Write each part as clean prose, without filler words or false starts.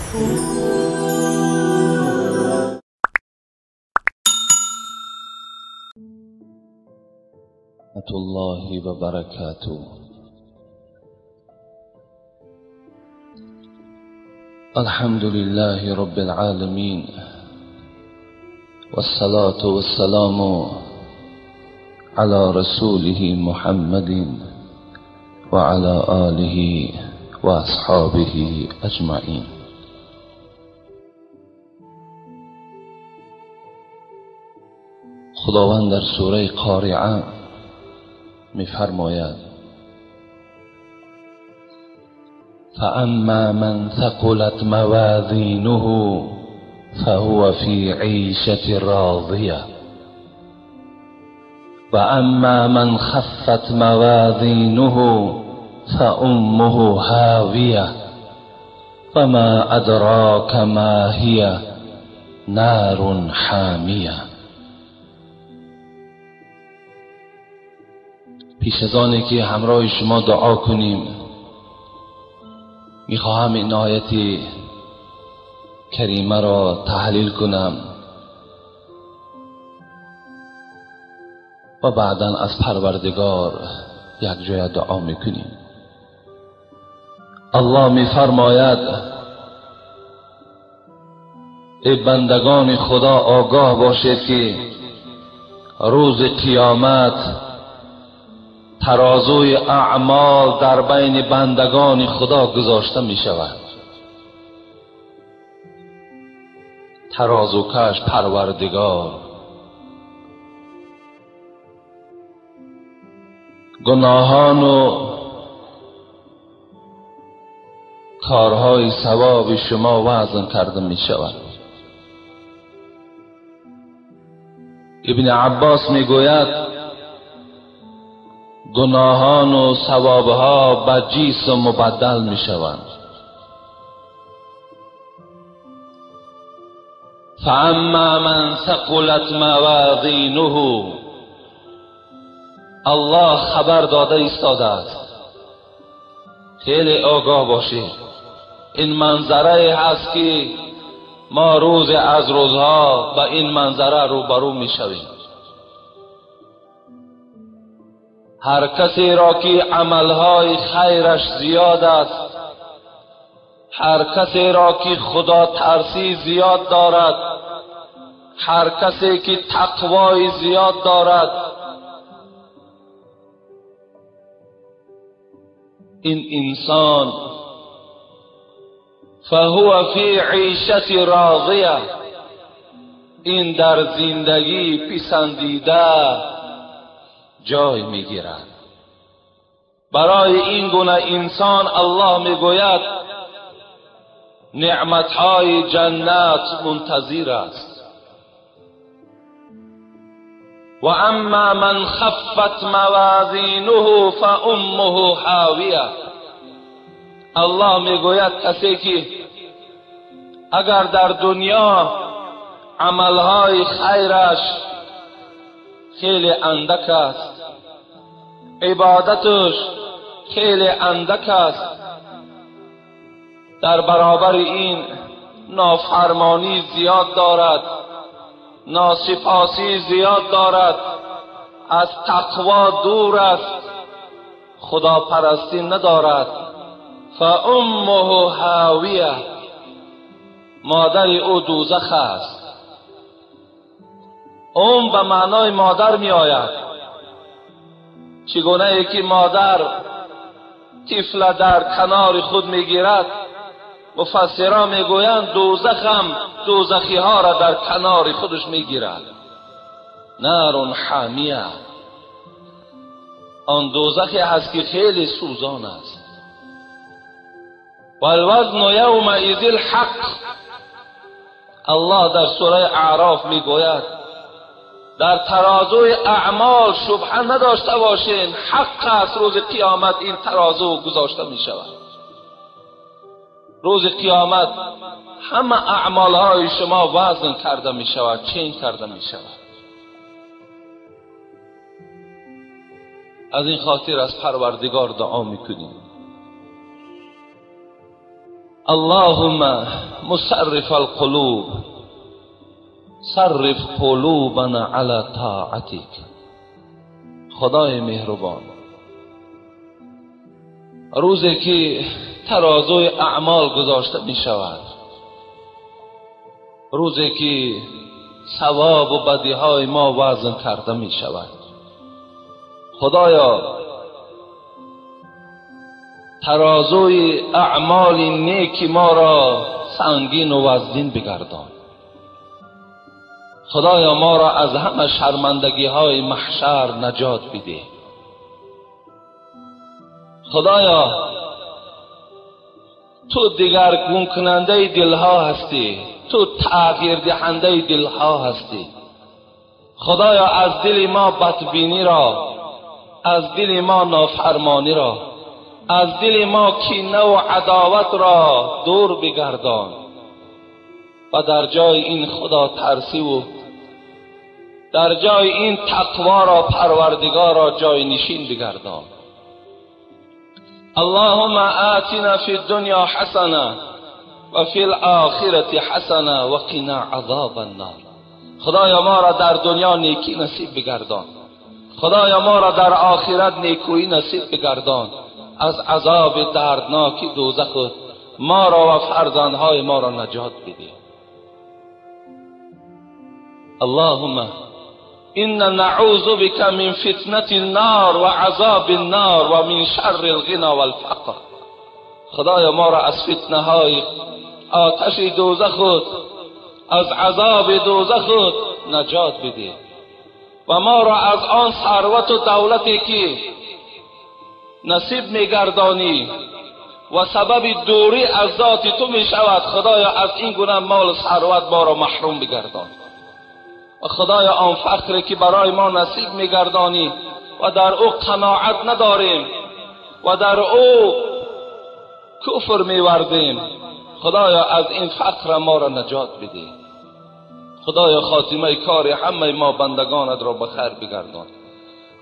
الله وبركاته. الحمد لله رب العالمين، والصلاة والسلام على رسوله محمد وعلى آله وأصحابه أجمعين. خداوند در سوره قارعه می‌فرماید: فأما من ثقلت موازینه فهو فی عیشة راضیة وأما من خفت موازینه فأمه هاویة وما أدراک ما هی نار حامیة. پیش از آنی که همراه شما دعا کنیم، میخواهم این آیت کریمه را تحلیل کنم و بعدا از پروردگار یک جای دعا میکنیم. الله میفرماید: ای بندگان خدا، آگاه باشید که روز قیامت ترازوی اعمال در بین بندگان خدا گذاشته می شود. ترازوکش پروردگار. گناهان و کارهای ثواب شما وزن کرده می شود. ابن عباس می گوید: گناهان و ثوابها به جیس مبدل می شوند. فاما من ثقلت موازینه، الله خبر داده ایستاده است. خیلی آگاه باشید. این منظره هست که ما روز از روزها به این منظره روبرو می شویم. هر کسی را که عملهای خیرش زیاد است، هر کسی را که خدا ترسی زیاد دارد، هر کسی که تقوای زیاد دارد، این انسان فهو فی عیشة راضیه، این در زندگی پسندیده جای میگیرد. برای این گونه انسان الله میگوید نعمتهای جنت منتظر است. و اما من خفت موازینه فامه حاویه. الله میگوید کسی که اگر در دنیا عملهای خیرش خیلی اندک است، عبادتش خیلی اندک است، در برابر این نافرمانی زیاد دارد، ناسپاسی زیاد دارد، از تقوا دور است، خدا پرستی ندارد، فامه هاویه، مادر او دوزخ است. ام به معنای مادر می آید. چگونه یکی مادر طفل در کنار خود می گیرد، مفسران می گویند دوزخ هم دوزخی ها را در کنار خودش می گیرد. نار حامیه، آن دوزخی هست که خیلی سوزان است. والوزن یومئذ الحق. الله در سوره اعراف می گوید در ترازوی اعمال شبهه نداشته باشین، حق است. روز قیامت این ترازو گذاشته می شود. روز قیامت همه اعمالهای شما وزن کرده می شود، چین کرده می شود. از این خاطر از پروردگار دعا می کنیم. اللهم مصرف القلوب صرف قلوبنا على طاعتك. خدای مهربان، روزی که ترازوی اعمال گذاشته می شود، روزی که ثواب و بدی های ما وزن کرده می شود، خدایا ترازوی اعمال نیک ما را سنگین و وزنین بگردان. خدایا ما را از همه شرمندگی های محشر نجات بده. خدایا تو دگرگون کننده دلها هستی، تو تغییر دهنده دلها هستی. خدایا از دل ما بدبینی را، از دل ما نافرمانی را، از دل ما کینه و عداوت را دور بگردان و در جای این خدا ترسی و در جای این تقوا را پروردگار را جای نشین بگردان. اللهم آتنا فی الدنیا حسنه و فی الآخرة حسنه و قنا عذاب النار. خدایا ما را در دنیا نیکی نصیب بگردان، خدایا ما را در آخرت نیکویی نصیب بگردان. از عذاب دردناک دوزخ ما را و فرزندهای ما را نجات بده. اللهم إنا نعوذ بك من فتنة النار وعذاب النار ومن شر الغنى والفقر. خدایا ما را از فتنه های آتش دوزخ، از عذاب دوزخ نجات بده و ما را از آن ثروت و دولتی که نصیب میگردانی و سبب دوری از ذات تو میشود، خدایا از این گونه مال و ثروت ما را محروم بگردان. و خدایا آن فقری که برای ما نصیب میگردانی و در او قناعت نداریم و در او کفر میوردیم، خدایا از این فقر ما را نجات بده. خدایا خاتمه کار همه ما بندگانت را به خیر بگردان.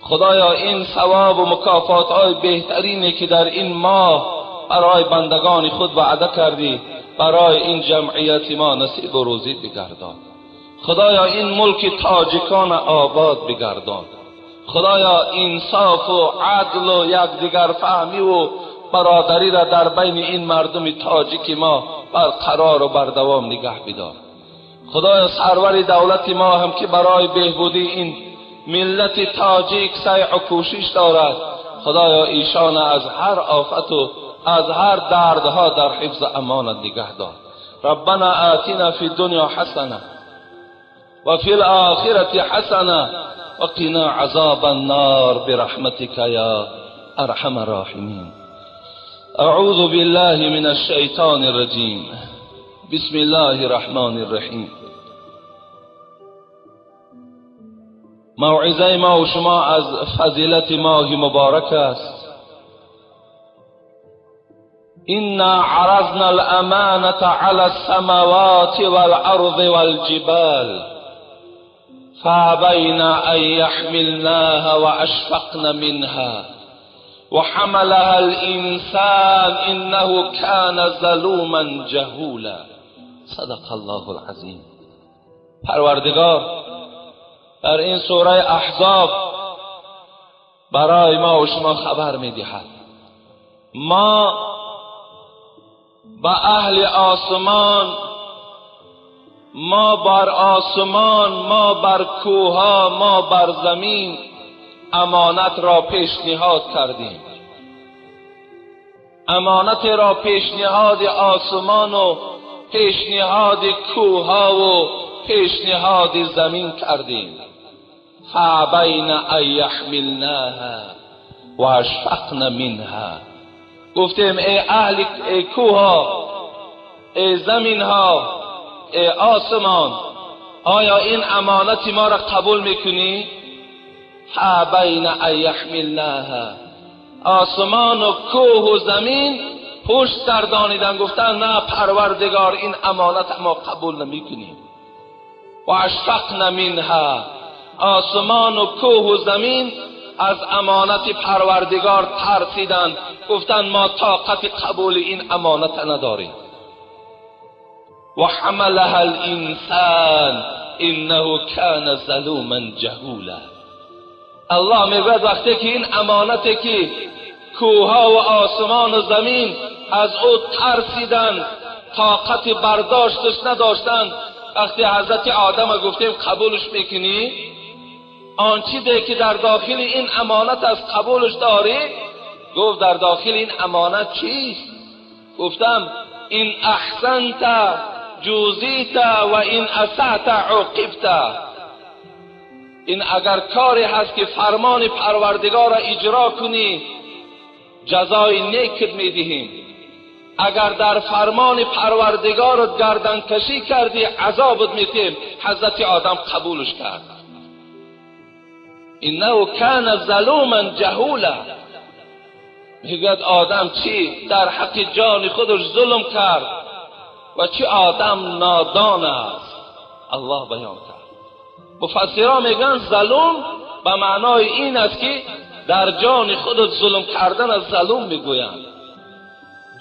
خدایا این ثواب و مکافات های بهترینی که در این ماه برای بندگان خود وعده کردی، برای این جمعیت ما نصیب و روزی بگردان. خدایا این ملک تاجیکان آباد بگردان. خدایا انصاف و عدل و یکدیگر فهمی و برادری را در بین این مردم تاجیک ما برقرار و بردوام نگه بدار. خدایا سرور دولت ما هم که برای بهبودی این ملت تاجیک سعی و کوشش دارد، خدایا ایشان از هر آفت و از هر دردها در حفظ امانت نگه دار. ربنا آتنا فی الدنیا حسنه و فی الآخرة حسنه و قنا عذاب النار برحمتك یا ارحم الراحمین. اعوذ بالله من الشیطان الرجیم. بسم الله الرحمن الرحیم. موعظه ما و شما از فضیلت ماه مبارک است. إنا عرضنا الأمانة على السماوات والأرض والجبال فأبين أن يحملناها وأشفقن منها وحملها الإنسان إنه كان ظلوما جهولا. صدق الله العظیم. پروردگار در این سوره احزاب برای ما و شما خبر میدهد ما با اهل آسمان، ما بر آسمان، ما بر کوها، ما بر زمین امانت را پیشنهاد کردیم. امانت را پیشنهاد آسمان و پیشنهاد کوها و پیشنهاد زمین کردیم. فابین ان یحملناها و اشفقن منها. گفتیم ای اهل، ای کوها، ای زمین ها، ای آسمان، آیا این امانت ما را قبول میکنی؟ فابین ان یحملناها. آسمان و کوه و زمین پشت گردانیدن، گفتن نه پروردگار، این امانت ما قبول نمیکنیم. و اشفقن منها. آسمان و کوه و زمین از امانت پروردگار ترسیدند، گفتند ما طاقت قبول این امانت نداریم. و حملها الانسان انه کان ظلوما جهولا. الله میگوید وقتی که این امانتی که کوه‌ها و آسمان و زمین از او ترسیدند، طاقت برداشتش نداشتند، وقتی حضرت آدم گفتیم قبولش میکنی، آن چیزی که در داخل این امانت از قبولش داری؟ گفت در داخل این امانت چیست؟ گفتم این احسنت جوزیت و این اسعت عوقبت. این اگر کاری هست که فرمان پروردگار را اجرا کنی جزای نیکت میدهیم، اگر در فرمان پروردگارت گردن کشی کردی عذابت میدیم. حضرت آدم قبولش کرد. انه کان ظلوما جهولا. میگوید آدم چی در حق جان خودش ظلم کرد و چی آدم نادان است. الله بیان کرد. مفسران میگن ظلم به معنای این است که در جان خودت ظلم کردن از ظلم میگویند.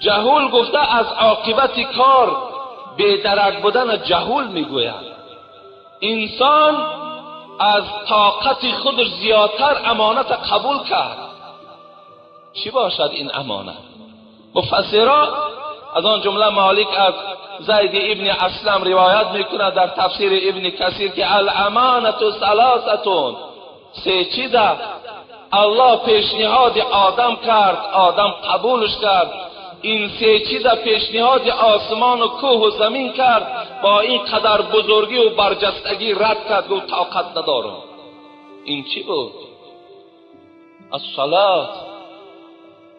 جهول گفته از عاقبت کار بی‌درک بودن جهول میگویند. انسان از طاقت خودش زیادتر امانت قبول کرد. چی باشد این امانت؟ مفسران از آن جمله مالک از زید ابن اسلم روایت میکند در تفسیر ابن کثیر که الامانت ثلاثه، سه چیز الله پیشنهاد آدم کرد، آدم قبولش کرد. این سه چیز پیشنهاد آسمان و کوه و زمین کرد، با این قدر بزرگی و برجستگی رد کرد، گفت طاقت ندارم. این چی بود؟ الصلاة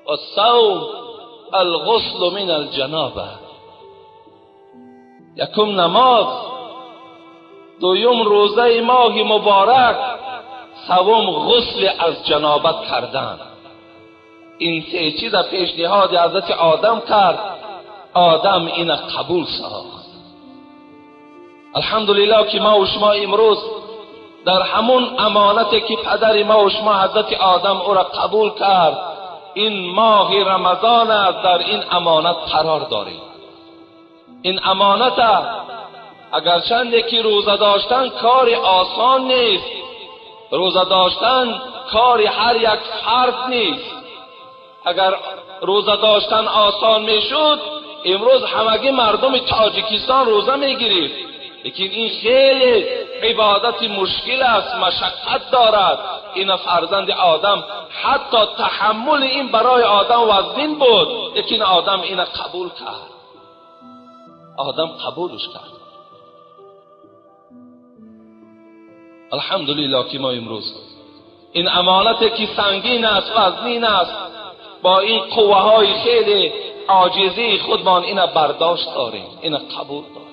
والصوم الغسل من الجنابه. یکم نماز، دویم روزه ماه مبارک، سوم غسل از جنابت کردن. این سه چیز پیشنهاد حضرت آدم کرد، آدم این قبول ساخت. الحمدلله که ما و شما امروز در همون امانتی که پدر ما و شما حضرت آدم او را قبول کرد، این ماه رمضان است، در این امانت قرار داریم. این امانت اگرچند که روزه داشتن کار آسان نیست، روزه داشتن کار هر یک فرد نیست. اگر روزه داشتن آسان میشد امروز همگی مردم تاجیکستان روزه میگیرید، لیکن این خیلی عبادت مشکل است، مشقت دارد. این فرزند آدم حتی تحمل این برای آدم وزنین بود، لیکن آدم این قبول کرد، آدم قبولش کرد. الحمدلله که ما امروز این امانت که سنگین است، وزنین است، با این قوه های خیلی عاجزی خودمان این برداشت داریم، این قبول داریم.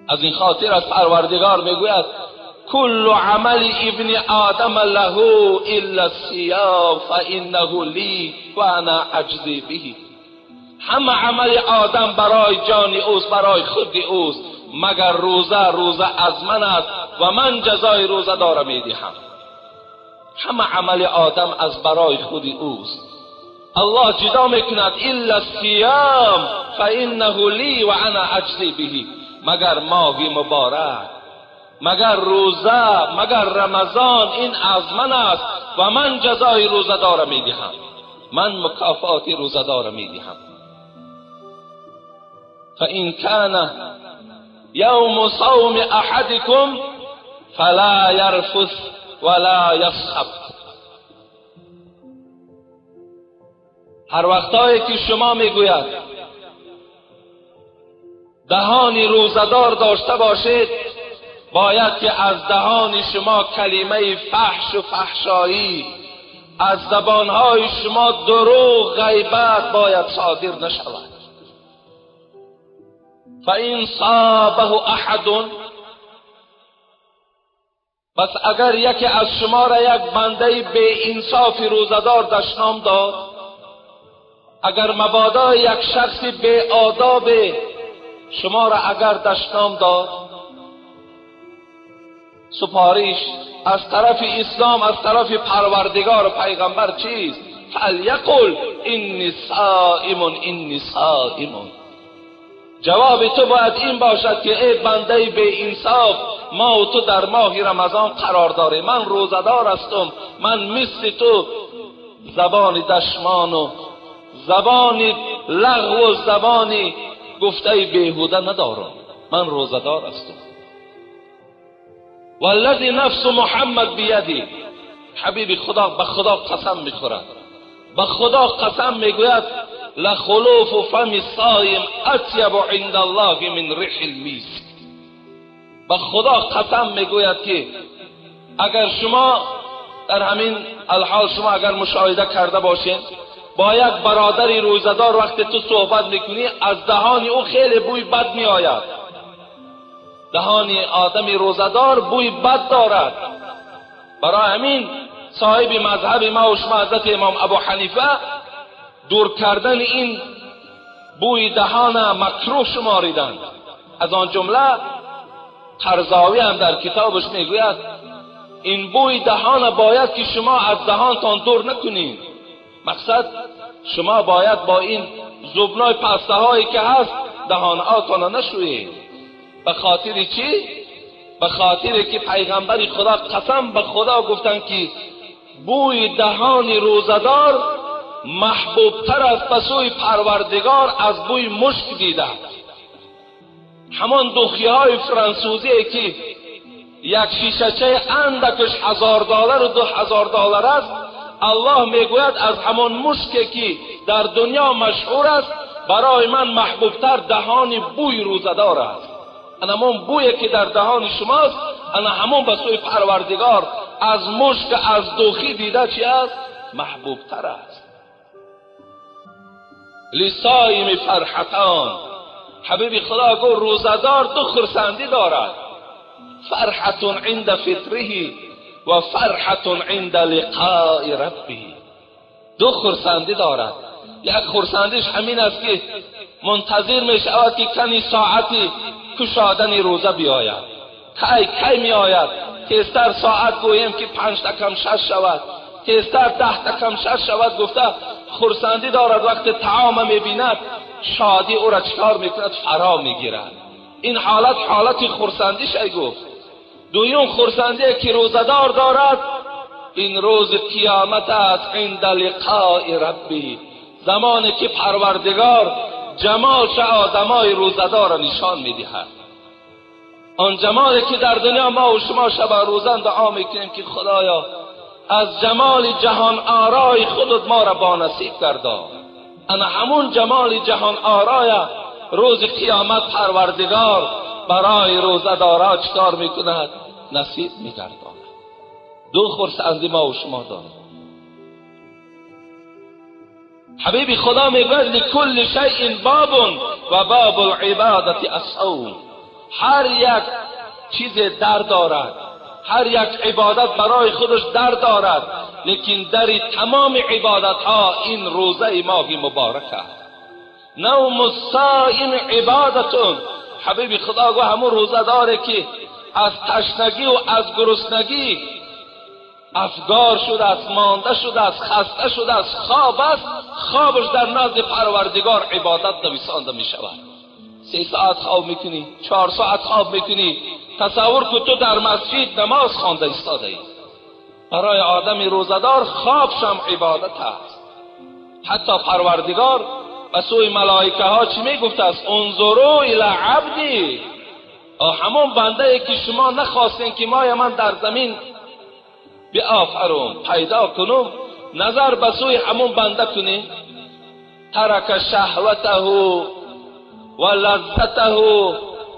از این خاطر از پروردگار میگوید کل عمل ابن آدم له الا الصیام فانه لی و انا اجزی به. همه عمل آدم برای جان اوست، برای خود اوست، مگر روزه، روزه از من است و من جزای روزه دارم میدهم. همه عمل آدم از برای خود اوست. الله جدا میکند الا الصیام فانه لی و انا اجزی به. مگر ماه مبارک، مگر روزه، مگر رمضان، این از من است و من جزای روزه دارم میدهم، من مکافات روزه دارم میدهم. فإن كان يوم صوم أحدكم فلا يرفث ولا يصخب. هر وقتایی که شما میگوید دهان روزه‌دار داشته باشید، باید که از دهان شما کلمه فحش و فحشایی، از زبانهای شما دروغ، غیبت باید صادر نشود. فإن صابه احد، پس اگر یکی از شما را یک بنده بی انصاف روزه‌دار دشنام داد، اگر مبادا یک شخص بی آداب شما را اگر دشنام داد، سپارش از طرف اسلام، از طرف پروردگار و پیغمبر چیست؟ فلیقل انی صائم انی صائم. جواب تو باید این باشد که ای بنده بی انصاف، ما و تو در ماه رمضان قرار داریم، من روزه‌دار هستم، من مثل تو زبان دشمان و زبان لغو و زبان گفته بیهوده ندارم، من روزه‌دار هستم. والذی نفس محمد بیدی، حبیب خدا به خدا قسم میخورد، به خدا قسم میگوید لخلوف فم الصائم اطیب عند الله من ریح المسک. به خدا قسم میگوید که اگر شما در همین الحال شما اگر مشاهده کرده باشین، با یک برادر روزه‌دار وقتی تو صحبت میکنی از دهان او خیلی بوی بد میآید. دهان آدم روزه‌دار بوی بد دارد. برای همین صاحب مذهب ما و شما حضرت امام ابو حنیفه دور کردن این بوی دهان مکروه شماریدند. از آن جمله قرضاوی هم در کتابش میگوید این بوی دهان باید که شما از دهانتان دور نکنید. مقصد شما باید با این زبنای پسته هایی که هست دهانهاتان نشویید. به خاطر چی؟ به خاطر که پیغمبر خدا قسم به خدا گفتن که بوی دهان روزه‌دار محبوبتر از پسوی پروردگار از بوی مشک دیده. همان دوخی های فرانسوزی که یک شیشه‌چه اندکش $1000 و $2000 است، الله میگوید از همان مشکی که در دنیا مشهور است برای من محبوبتر دهان بوی روزه‌دار است. انا همون بویی که در دهان شماست، انا همون به سوی پروردگار از مشک از دوخی دیده چی است؟ محبوبتر است. لصائم فرحتان، حبیب خدا گفت روزه‌دار دو خرسندی دارد، فرحة عند فطره و فرحة عند لقاء ربه. دو خرسندی دارد. یک خرسندیش همین است که منتظر می شود که کنی ساعتی کشادن روزه بیاید. کی کی می آید؟ تیزتر ساعت گوییم که 5 تا کم 6 شود، تیزتر 10 تا کم 6 شود. گفته خرسندی دارد وقت طعام می بیند شادی او را چکار میکند؟ فرا میگیرد. این حالت حالت خرسندی شی گفت. دویم خرسندی که روزه‌دار دارد این روز قیامت است، عند لقاء ربی، زمانی که پروردگار جمال آدمای روزه‌دار را نشان میدهد. آن جمالی که در دنیا ما و شما شب روزن دعا میکنیم که خدایا از جمال جهان آرای خودت ما را با نصیب گردان. انا همون جمال جهان آرای روز قیامت پروردگار برای روزه‌دارا چکار میکند؟ نصیب میگرداند. دو خرسندی ما و شما داریم. حبیب خدا میگوید لکل شیء باب و باب العبادت الصوم. هر یک چیز در دارد، هر یک عبادت برای خودش در دارد، لیکن در تمام عبادت ها این روزه ماه مبارک است. نوم الصائم عبادتون. حبیب خدا گفت همون روزه داره که از تشنگی و از گرسنگی افگار شده است، مانده شده است، خسته شده است، خواب است، خوابش در نزد پروردگار عبادت نویسانده می شود. 3 ساعت خواب میکنی، 4 ساعت خواب میکنی، تصور کن تو در مسجد نماز خوانده ایستاده ای. برای آدم روزه‌دار خوابش هم عبادت است. حتی پروردگار به سوی ملائکه ها چی میگفت است؟ انظروا الی عبدی، همون بنده ای که شما نخواستین که ما من در زمین بیافرم پیدا کنم، نظر به سوی همون بنده کنی. ترک شهوته و لذته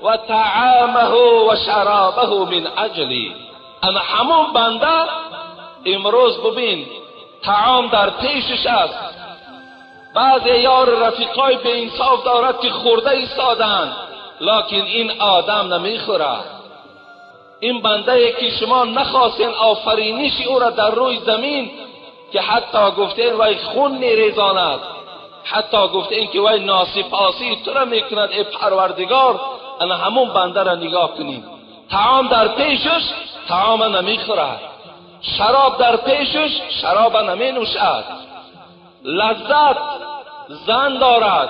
و طعامه و شرابه من اجلی. اما همون بنده امروز ببین طعام در پیشش است، بعضی یار رفیقای به انصاف دارد که خورده ایستادند، لکن این آدم نمیخورد. این بنده که شما نخواستین آفرینش او را در روی زمین، که حتی گفتین وی خون میریزاند، حتی گفتین که وی ناسپاسی تو را میکند، ای پروردگار، انا همون بنده را نگاه کنیم. طعام در پیشش طعام نمیخورد، شراب در پیشش شراب نمی نوشد، لذت زن دارد،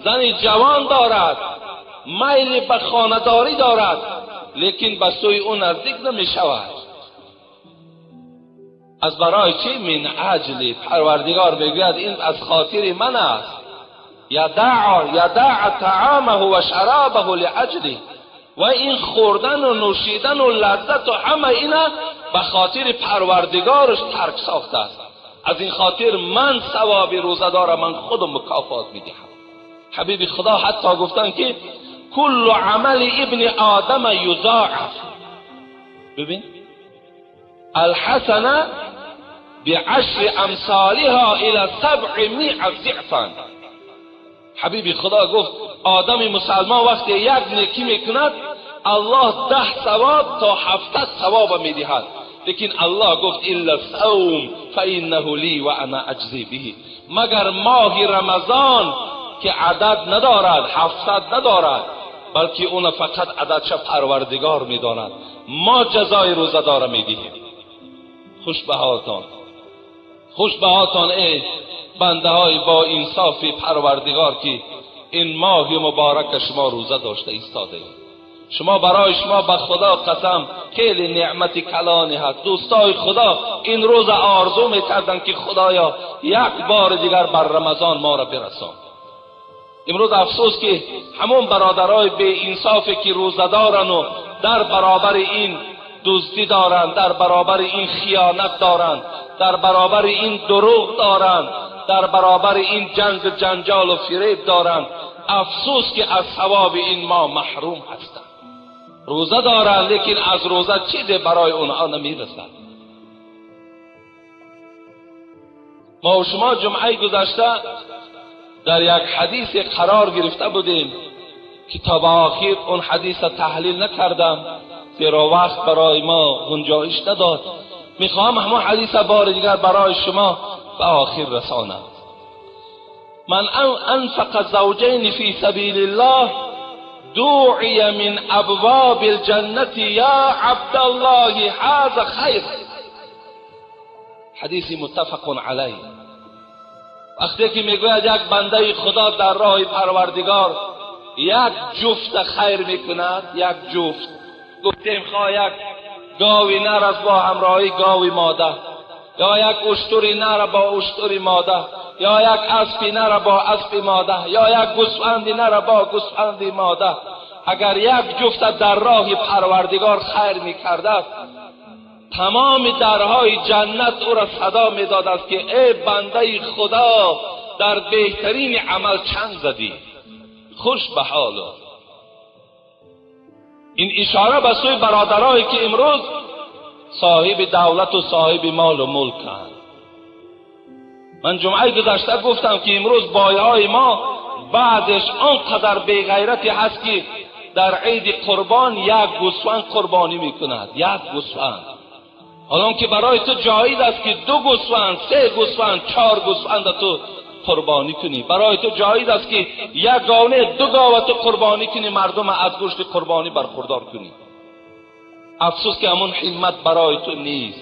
زن جوان دارد، میل به خانه‌داری دارد، لیکن به سوی او نزدیک نمی شود. از برای چی؟ من اجل. پروردگار میگوید این از خاطر من است. یدع طعامه و شرابه لاجلی، و این خوردن و نوشیدن و لذت و همه اینا به خاطر پروردگارش ترک ساخته است. از این خاطر من ثواب روزه دارم، من خودم مکافات میدهم. حبیب خدا حتی گفتن که کل عمل ابن آدم یضاعف. ببین، الحسنه بعشر امثالها الى 700 ضعفا. حبیب خدا گفت آدم مسلمان وقتی یک نیکی میکند الله 10 ثواب تا 700 ثواب میدهد، لیکن الله گفت الا صوم فانه لی و انا اجزی به. مگر ماه رمضان که عدد ندارد، 700 ندارد، بلکه اون فقط عددش پروردگار میداند. ما جزای روزه دار میدهیم. خوش به حالتان، خوش به حالتان ای بنده های با انصاف پروردگار که این ماه مبارک شما روزه داشته ایستاده. شما برای شما به خدا قسم خیلی نعمت کلانی هست. دوستای خدا این روز آرزو میکردن که خدایا یک بار دیگر بر رمضان ما را برسان. امروز افسوس که همون برادرای بی انصافی که روزه دارن و در برابر این دزدی دارن، در برابر این خیانت دارن، در برابر این دروغ دارن، در برابر این جنگ جنجال و فریب دارن، افسوس که از ثواب این ما محروم هستند. روزه دارن لیکن از روزه چیزی برای اونها نمیرسد. ما و شما جمعه گذشته در یک حدیث قرار گرفته بودیم که تا به آخر اون حدیث تحلیل نکردم، زیرا وقت برای ما گنجایش نداد. میخواهم همون حدیث بار دیگر برای شما به آخر رسانم. من انفق زوجین فی سبیل الله دعی من ابواب الجنة یا عبدالله هذا خیر. حدیث متفق علیه. وقتی که میگوید یک بنده خدا در راه پروردگار یک جفت خیر میکند، یک جفت، گفتیم خواه یک گاوی نر است با همراهی گاوی ماده، یا یک اشتری نر با اشتری ماده، یا یک اسب نر با اسب ماده، یا یک گوسفند نر با گوسفند ماده، اگر یک جفت در راه پروردگار خیر میکرده، تمام درهای جنت او را صدا میداد است که ای بنده خدا در بهترین عمل چنگ زدی، خوش به حال. این اشاره به سوی برادرایی که امروز صاحب دولت و صاحب مال و ملکند. من جمعه گذشته گفتم که امروز بایهای ما بعدش آنقدر بیغیرتی هست که در عید قربان یک گوسفند قربانی میکند، یک گوسفند. حالا که برای تو جایز است که 2 گوسفند، 3 گوسفند، 4 گوسفند تو قربانی کنی. برای تو جایز است که یک گاونه، 2 گاوه تو قربانی کنی، مردم از گوشت قربانی برخوردار کنی. افسوس که همون همت برای تو نیست.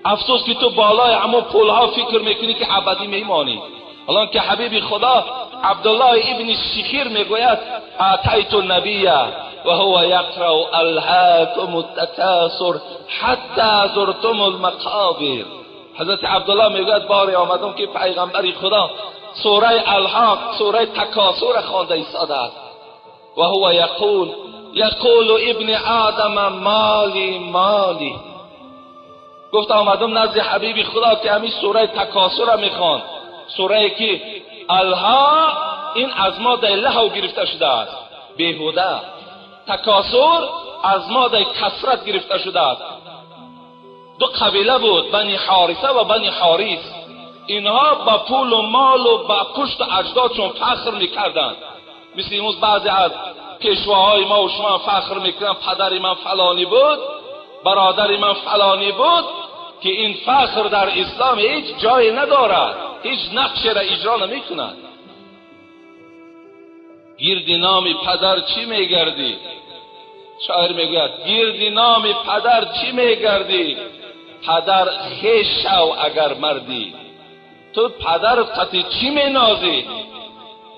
افسوس که تو بالای همون پولها فکر میکنی که ابدی میمانی. حالا که حبیب خدا عبدالله ابن شخیر میگوید اتیت النبی و هو یقرأ الهاکم التکاثر حتی زرتم المقابر. حضرت عبدالله میگوید باری آمدم که پیغمبر خدا سوره الحاق، سوره تکاثر خوانده ایستاده است. و هو یقول یقول ابن آدم مالی مالی. گفت آمدم نزد حبیب خدا که همین سوره تکاثر میخواند، سوره که الها این از ماده لهو گرفته شده است، بیهوده. تکاثر از ماده کثرت گرفته شده است. 2 قبیله بود، بنی حارثه و بنی حاریث. اینها با پول و مال و با پشت اجدادشون فخر میکردند. مثل امروز بعضی از پیشواهای ما و شما فخر میکنن پدر من فلانی بود، برادر من فلانی بود، که این فخر در اسلام هیچ جای ندارد، هیچ نقشی را اجرا نمیکند. گرد نام پدر چی میگردی؟ شاعر میگوید گرد نام پدر چی میگردی؟ پدر خویش شو اگر مردی. تو پدر قطعی چی مینازی؟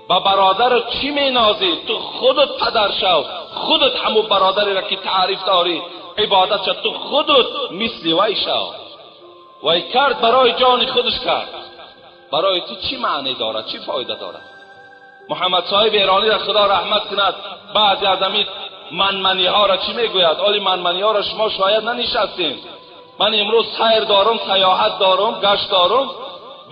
Ба бародарат чӣ менозӣ? Ту худат падар шав, худат ҳамун бародареро ки таъриф дорӣ ибодат шав, ту худат мисли вай шав. Вай кард барои ҷони худаш кард, барои ту чӣ маъне дорад, чӣ фоида дорад? Муҳаммад соҳиб эронӣ را худо раҳмат кунад, баъзе аз ҳамин манманиҳоро чӣ мегӯяд? Оли манманиҳоро шумо шояд нанишастем. Ман имрӯз сайр дорам, саёҳат дорам, гашт дорам.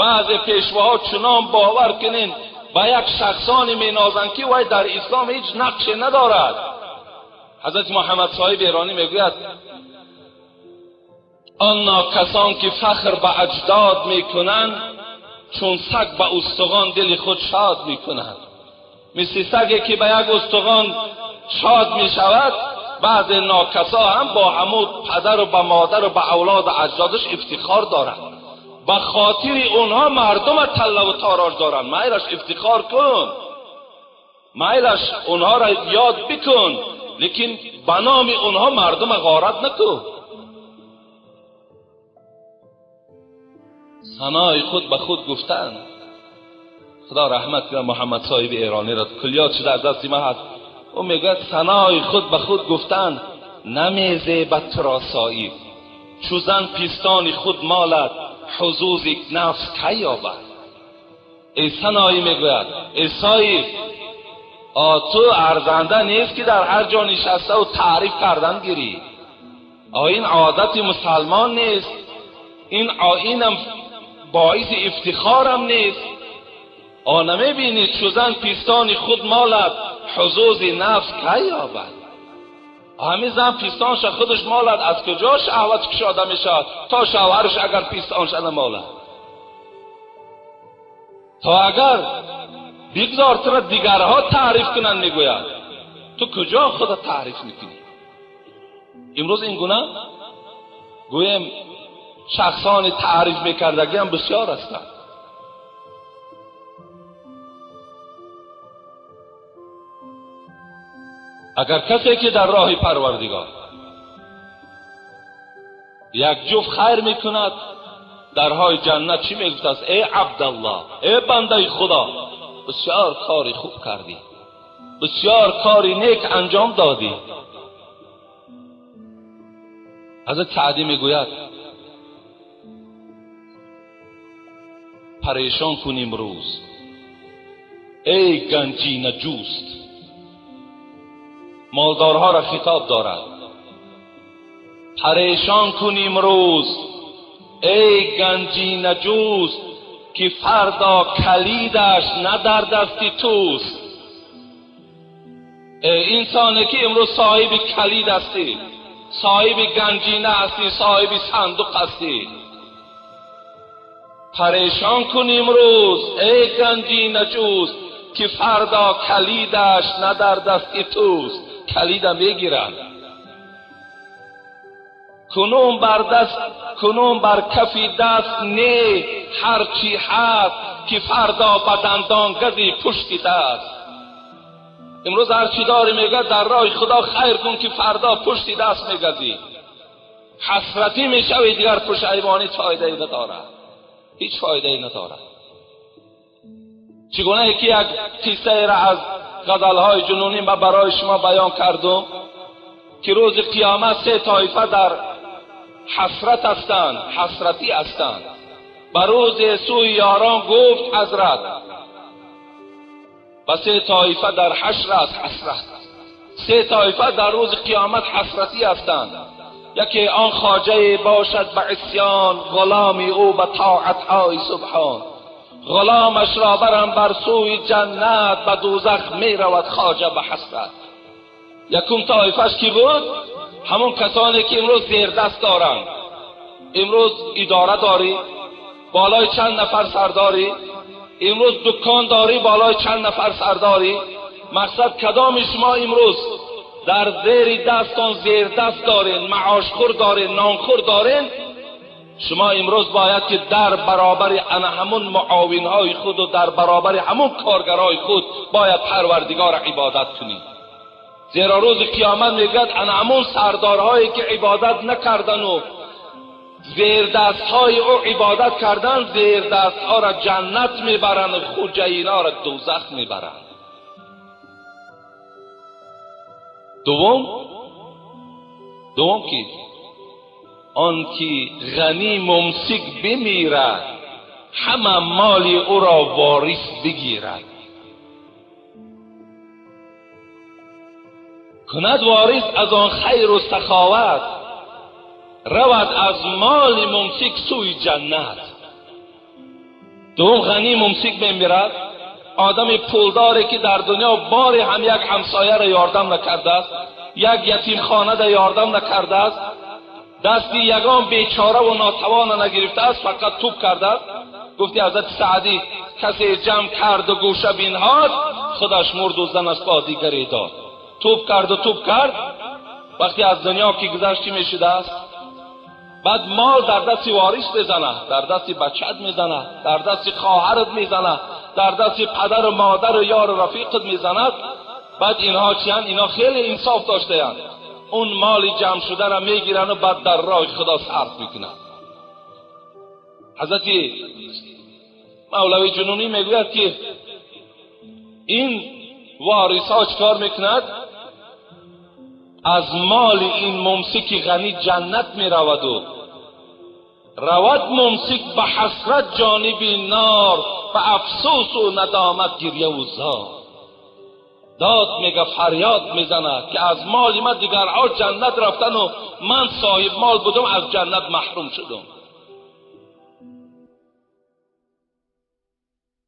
Баъзе пешвоҳо чунон бовар кунин ба як шахсоне менозанд ки вай дар ислом ҳеҷ нақше надорад. Ҳазрати Муҳаммад соҳиб эронӣ мегӯяд: он нокасон ки фахр ба аҷдод мекунанд, чун саг ба устухон дили худ шод мекунанд. Мисли саге ки ба як устухон шод мешавад, баъзе нокасо ҳам бо ҳамун падару ба модару ба авлоду аҷдодаш ифтихор доранд. Ба хотири онҳо мардума таллаву тороҷ доранд. Майлаш ифтихор кун, майлаш онҳоро ёд бикун, лекин ба номи онҳо мардума ғорат накун. Санои худ ба худ гуфтан. Худо раҳмат кунад Муҳаммад соҳиби эронӣ ро, куллиёт шуда аз дасти ман ҳаст. Ӯ мегӯяд: санои худ ба худ гуфтан намезебад туро соиб, чу зан пистони худ молад, ҳузузи нафс кай ёбад? Эй саноӣ, мегӯяд, эй соиб, ту арзанда нест ки дар ҳар ҷо нишаставу таъриф кардан гирӣ. Ин одати мусалмон нест, ин оинам боиси ифтихорам нест. Намебинӣ чу зан пистони худ молад, ҳузузи нафс кай ёбад? Ҳамин зан пистонша худаш молад, аз куҷо шаҳват кушода мешавад то шавҳараш агар пистонша намолад? То агар бигзор туро дигарҳо таъриф кунанд, мегӯяд, ту куҷо худро таъриф мекунӣ? Имрӯз ин гуна гӯем шахсони таъриф мекардагиам бисёр ҳастанд. Агар касе ки дар роҳи Парвардигор як ҷуфт хайр мекунад, дарҳои ҷаннат чӣ мегуфтааст? Эй Абдаллоҳ, эй бандаи Худо, бисёр кори хуб кардӣ, бисёр кори нек анҷом додӣ. Ҳазрат Саъдӣ мегӯяд: парешон кун имрӯз эй ганҷина ҷуст. Молдорҳоро хитоб дорад: парешон кун имрӯз эй ганҷина ҷуст, ки фардо калидаш на дар дасти туст. Эй инсоне ки имрӯз соҳиби калид ҳастӣ, соҳиби ганҷина ҳастӣ, соҳиби сандуқ ҳастӣ, парешон кун имрӯз эй ганҷина ҷуст, ки фардо калидаш на дар дасти туст. Калида мегиранд. Кунун бар даст, кунун бар кафи даст не ҳарчи ҳаст, ки фардо ба дандон гази пушти даст. Имрӯз ҳарчи дорӣ, мегӯяд, дар роҳи Худо хайр кун, ки фардо пушти даст мегазӣ. Ҳасратӣ мешавӣ, дигар пушаймонӣ фоидае надорад, ҳеҷ фоидае надорад. Чигуна ки як қиссаеро аз ғазалҳои ҷунунӣ ман барои шумо баён кардам, ки рӯзи қиёмат се тоифа дар ҳасрат ҳастанд, ҳасратӣ ҳастанд. Ба рӯзи сӯи ёрон гуфт ҳазрат, ба се тоифа дар ҳашр аст ҳасрат. Се тоифа дар рӯзи қиёмат ҳасратӣ ҳастанд. Яке он хоҷае бошад ба исён, ғуломи ӯ ба тоатҳои субҳон. Ғуломаш ро барам бар сӯи ҷаннат, ба дӯзах меравад хоҷа ба ҳасрат. Якум тоифаш ки буд? Ҳамон касоне ки имрӯз зердаст доранд. Имрӯз идора дорӣ, болои чанд нафар сардорӣ, имрӯз дукон дорӣ, болои чанд нафар сардорӣ. Мақсад кадоми шумо имрӯз дар зери дастон зердаст дорен, маошхӯр дорен, нонхӯр дорен, шумо имрӯз бояд ки дар баробари ана ҳамун муовинҳои худ ва дар баробари ҳамун коргарҳои худ бояд Парвардигорро ибодат кунед. Зеро рӯзи қиёмат мегӯяд ана ҳамун сардорҳое ки ибодат накардану زیردست‌های او عبادت کردن، زیردست‌ها را جنت میبرند و خوجه‌اینا را دوزخ میبرند. دوم کی؟ آن که غنی ممسک بمیرد، همه مال او را وارث بگیرد. کند وارث از آن خیر و سخاوت، رود از مال ممسک سوی جنت. دوم غنی ممسک بمیرد، آدم پولداری که در دنیا باری هم یک همسایه را یاردم نکرده است، یک یتیم خانه را یاردم نکرده است، دستی یگان بیچاره و ناتوان نگرفته است، فقط توپ کرده است. گفتی حضرت سعدی کسی جمع کرد و گوشه بینهاد، خودش مرد و زنش با دیگری داد. توپ کرد و توپ کرد، وقتی از دنیا که گذشت چی میشده است؟ بعد مال در دست وارث میزنه، در دست بچت میزنه، در دست خواهرت میزنه، در دست پدر و مادر و یار و رفیقت میزند. بعد اینها چیان؟ اینها خیلی انصاف داشته اند. اون مال جمع شده را میگیرن و بعد در راه خدا صرف میکنن. حضرت مولوی جنونی میگوید که این وارث ها چکار میکند؟ از مال این ممسک غنی جنت میرود و رود ممسک به حسرت جانب نار، به افسوس و ندامت گریه و زار. داد میگه، فریاد میزنه که از مال من دیگرها جنت رفتن و من صاحب مال بودم از جنت محروم شدم.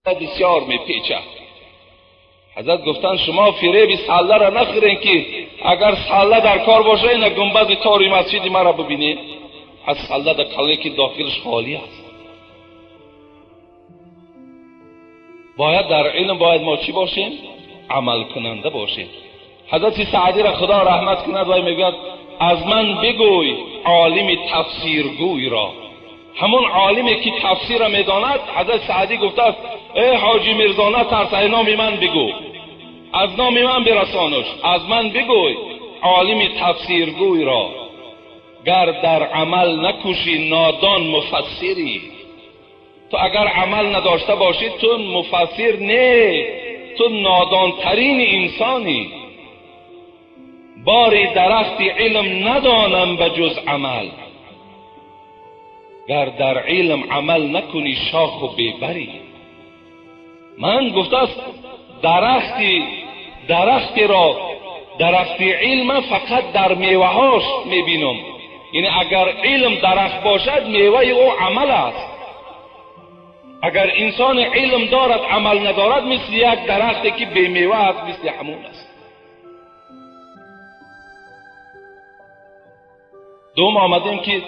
بسیار میپیچه. حضرت گفتن شما فریب سله را نخورین که اگر سله در کار باشه این گنبد تاری مسجد مرا ببینید، از سله در کله که داخلش خالی است. باید در علم باید ما چی باشیم؟ عمل کننده باشیم. حضرت سعدی را خدا رحمت کند و میگوید از من بگوی عالم تفسیرگوی را. همون عالمی که تفسیر را میداند، حضرت سعدی گفته است ای حاجی میرزا نترس، ای نام من بگو، از نام من برسانش، از من بگوی عالم تفسیرگوی را. گر در عمل نکوشی نادان مفسری. تو اگر عمل نداشته باشی تو مفسر نه، تو نادانترین انسانی. باری درخت علم ندانم به جز عمل، گر در علم عمل نکنی شاخ و بیبری. من گفته است درختی را، درخت علم فقط در میوهاش میبینم. یعنی اگر علم درخت باشد میوه او عمل است. اگر انسان علم دارد عمل ندارد مثل یک درختی که بی میوه است، مثل همون است. دوم آمدیم که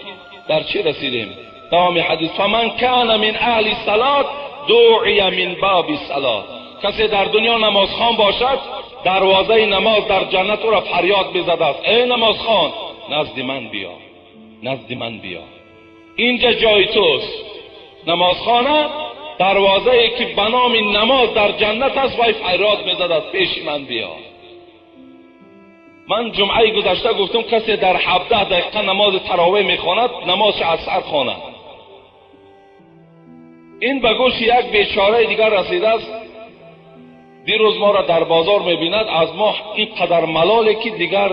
در چی رسیدیم؟ دوام حدیث فمن کان من اهل الصلاة دعی من باب الصلاة. کسی در دنیا نمازخوان باشد دروازه نماز در جنت او را فریاد بزده است، ای نمازخوان نزد من بیا، نزد من بیا، اینجا جای توست. نمازخانه دروازه که به نام نماز در جنت است وای فریاد میزد است پیش من بیا. من جمعه گذشته گفتم کسی در 17 دقیقه نماز تراویح میخواند نماز از سر خواند. این به گوش یک بیچاره دیگر رسیده است، دیروز ما را در بازار میبیند، از ما اینقدر ملاله که دیگر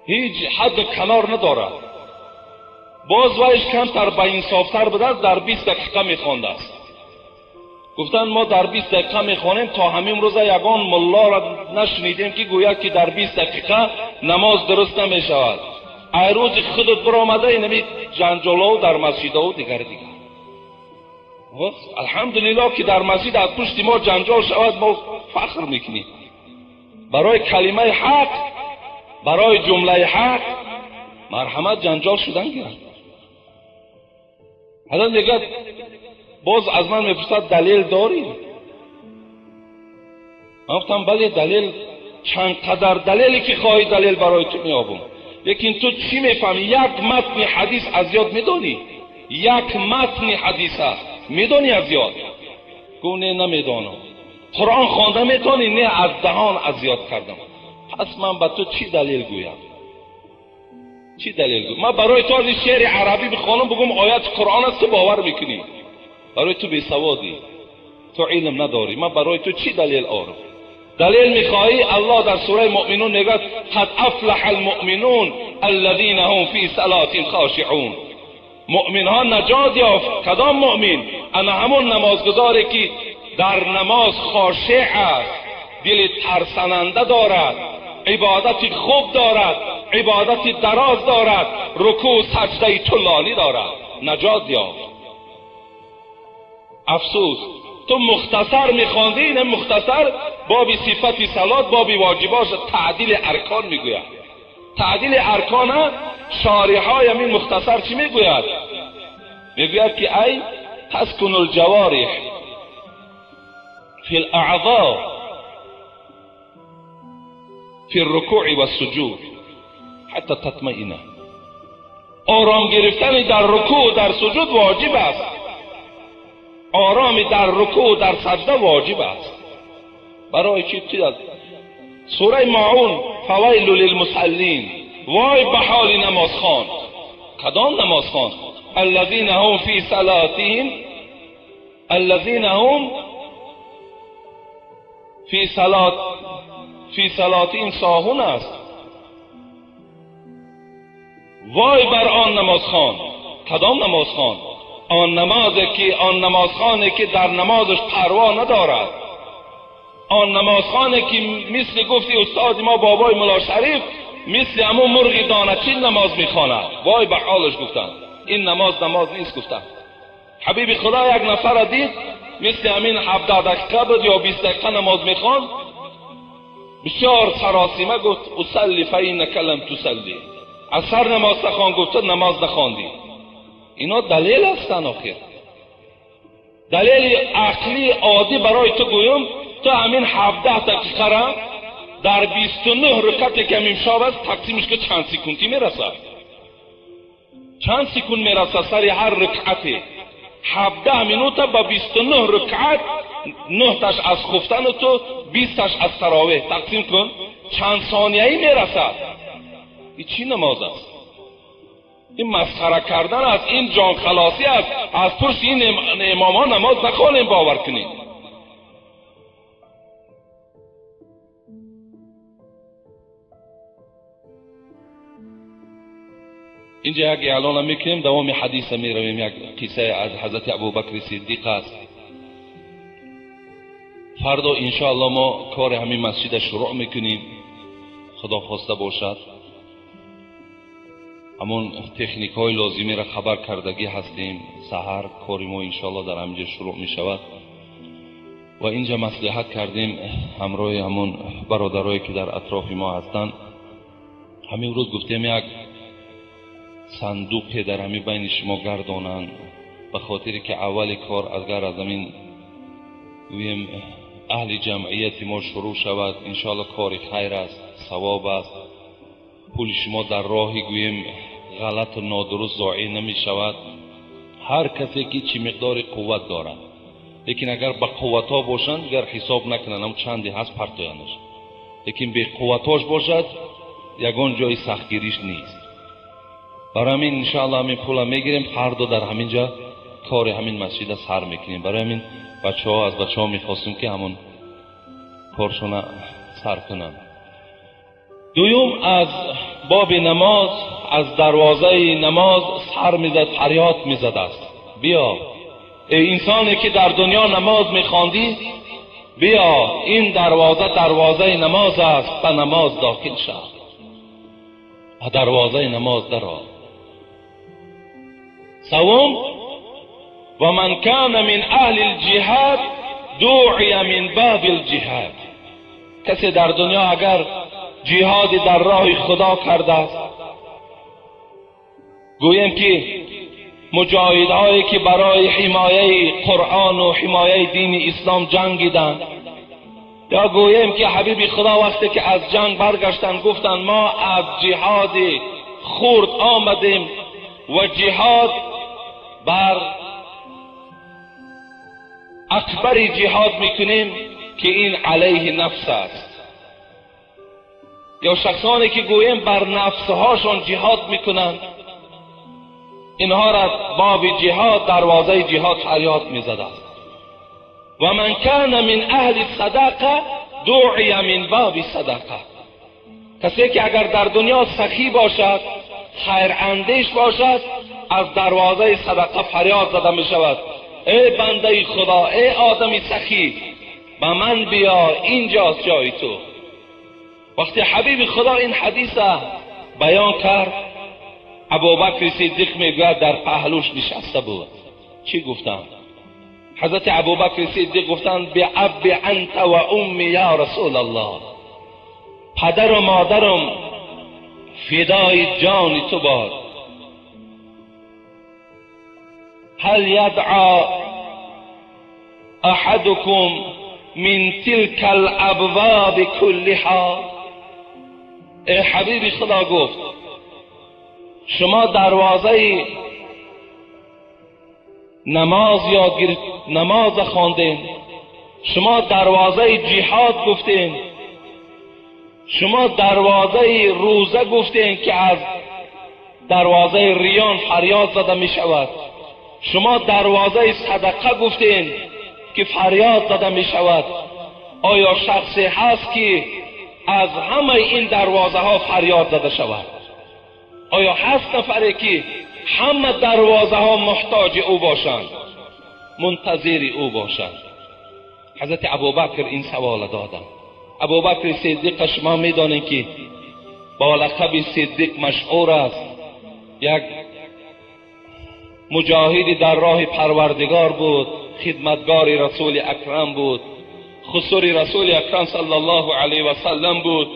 هیچ حد کنار ندارد. باز وایش کمتر به انصافتر بوده است، در 20 دقیقه میخوانده است. گفتن ما در 20 دقیقه میخوانیم، تا همین روز یگان ملا را نشنیدیم که گوید که در 20 دقیقه نماز درست نمیشود. ای روز خودت برآمده اینمی جنجالا در مسجدها و دیگر دیگر. الحمدلله که در مسجد از پشت ما جنجال شود ما فخر میکنیم. برای کلمه حق، برای جمله حق مرحمت جنجال شدن گیرند. حضرت میگه باز از من میپرسد دلیل داری؟ من گفتم بله دلیل، چند قدر دلیلی که خواهی دلیل برای تو میابم، لیکن تو چی میفهمی؟ یک متن حدیث از یاد میدانی؟ یک متن حدیث است میدانی از یاد؟ گفت نه نمیدانم. قرآن خوانده میتونی؟ نه از دهان از یاد کردم. پس من به تو چی دلیل گویم؟ چی دلیل گو؟ ما برای تو از این شعر عربی بخوانم بگم آیت قرآن است تو باور میکنی. برای تو بیسوادی، تو علم نداری. ما برای تو چی دلیل آرم؟ دلیل میخواهی؟ الله در سوره مؤمنون میگه قد افلح المؤمنون الذين هم فی صلاتهم خاشعون. مؤمن ها نجات یافت. کدام مؤمن؟ انا همون نمازگزاری که در نماز خاشع است، دل ترسننده دارد، عبادت خوب دارد، عبادت دراز دارد، رکوع سجده طولانی دارد، نجات یافت. افسوس تو مختصر میخواندی. این مختصر باب صفت صلات، باب واجباش، تعدیل ارکان میگوید. تعدیل ارکان شارحای این مختصر چی میگوید؟ میگوید که ای تسکن الجوارح فی الاعضاء فی الرکوع والسجود حتی تطمئنه. آرام گرفتن در رکوع و در سجود واجب است. آرام در رکوع و در سجده واجب است. برای چی؟ سوره ماعون فویل للمصلین، وای به حال نمازخوان. کدام نمازخوان؟ الذین هم فی صلاتهم، الذین هم فی صلات، فی صلاتهم ساهون است. وای بر آن نمازخوان. کدام نمازخوان؟ آن نمازی که آن نمازخوانی که در نمازش پروا ندارد، آن نمازخوانی که مثل گفتی استاد ما بابای ملا شریف مثل همون مرغ دانه‌چین نماز میخواند. وای به حالش گفتن این نماز نماز نیست. گفتن حبیب خدا یک نفر دید مثل همین 17 دقیقه بود یا 20 دقیقه نماز میخواند، بسیار سراسیمه گفت اصلی فإنک لم تصلی. از سر نماز نخوان، گفت نماز نخواندی. اینا دلیل هستن. آخر دلیل عقلی عادی برای تو گویم، تو همین 17 دقیقه را در 29 رکعت که امشب است تقسیمش که چند سکونتی میرسد؟ چند سکون میرسد سر هر رکعتی؟ 17 минута با 29 رکعت، 9 تاش از خفتن تو، 20 تاش از تراویح، تقسیم کن چند ثانیه‌ای میرسد؟ این چی نماز است؟ این مسخره کردن است، این جان خلاصی است. از پشت این امام ها نماز نخوانیم، باور کنیم. اینجا یک اعلان میکنیم، دوام حدیث میرویم. یک قصه از حضرت ابوبکر صدیق است. فردا انشاءالله ما کار همین مسجد شروع میکنیم، خدا خواسته باشد. همون تکنیک های لازمی را خبر کردگی هستیم. سحر کاری ما انشاءالله در همینجا شروع می شود و اینجا مصلحت کردیم همراه همون برادرایی که در اطراف ما هستند. همین روز گفتیم یک صندوق در همین بین شما گردانند، به خاطر که اول کار اگر از همین گوییم اهل جمعیت ما شروع شود، انشاءالله کار خیر است، ثواب است. پول شما در راه گوییم غلط و نادرست ضایع نمی شود. هر کسی که چی مقدار قوت دارد، لیکن اگر با قوت ها باشند اگر حساب نکنند هم چندی هست پرتویانش، لیکن به قوتاش باشد یگان جای سختگیریش نیست. برای همین انشاءالله همین پول میگیریم، فردا در همین جا کار همین مسجد سر میکنیم. برای همین بچه ها از بچه ها میخواستیم که همون کارشون سر کنند. دوم از باب نماز، از دروازه نماز سر میزد، فریاد میزد است بیا ای انسانی که در دنیا نماز میخواندی، بیا این دروازه دروازه نماز است، به نماز داخل شو، دروازه نماز درآ. سوم و من کان من اهل الجهاد دعی من باب الجهاد. کسی در دنیا اگر جهاد در راه خدا کرده است، گوییم که مجاهدهایی که برای حمایه قرآن و حمایه دین اسلام جنگیدند، یا گوییم که حبیب خدا وقتی که از جنگ برگشتند گفتند ما از جهاد خرد آمدیم و جهاد بر اکبر جهاد میکنیم که این علیه نفس است. یا شخصانی که گوییم بر نفسهاشان جهاد میکنند، اینها را باب جهاد، دروازه جهاد فریاد میزده است. و من کان من اهل صدقه دعی من باب صدقه. کسی که اگر در دنیا سخی باشد، خیر اندیش باشد، از دروازه صدقه فریاد زده می شود: ای بنده خدا، ای آدم سخی، به من بیا، اینجاست جای تو. وقتی حبیب خدا این حدیث بیان کرد، ابوبکر صدیق میگوید در پهلوش نشسته بود. چی گفتند؟ حضرت ابوبکر صدیق گفتند: به اب انت و امی یا رسول الله، پدر و مادرم فدای جان تو باد. هل یدعا احدکم من تلك الابواب كلها؟ ای حبیب خدا، گفت شما دروازه نماز یاد گرفت، نماز خواندین، شما دروازه جهاد گفتین، شما دروازه روزه گفتین که از دروازه ریان فریاد زده می شود، شما دروازه صدقه گفتین که فریاد زده می شود. آیا شخصی هست که از همه این دروازه ها فریاد زده شود؟ آیا هست نفری که همه دروازه ها محتاج او باشند، منتظر او باشند؟ حضرت ابوبکر این سوال دادند. ابوبکر صدیق شما میدانید که با لقب صدیق مشهور است، یک مجاهد در راه پروردگار بود، خدمتگار رسول اکرم بود، خسر رسول اکرم صلی الله علیه و سلم بود،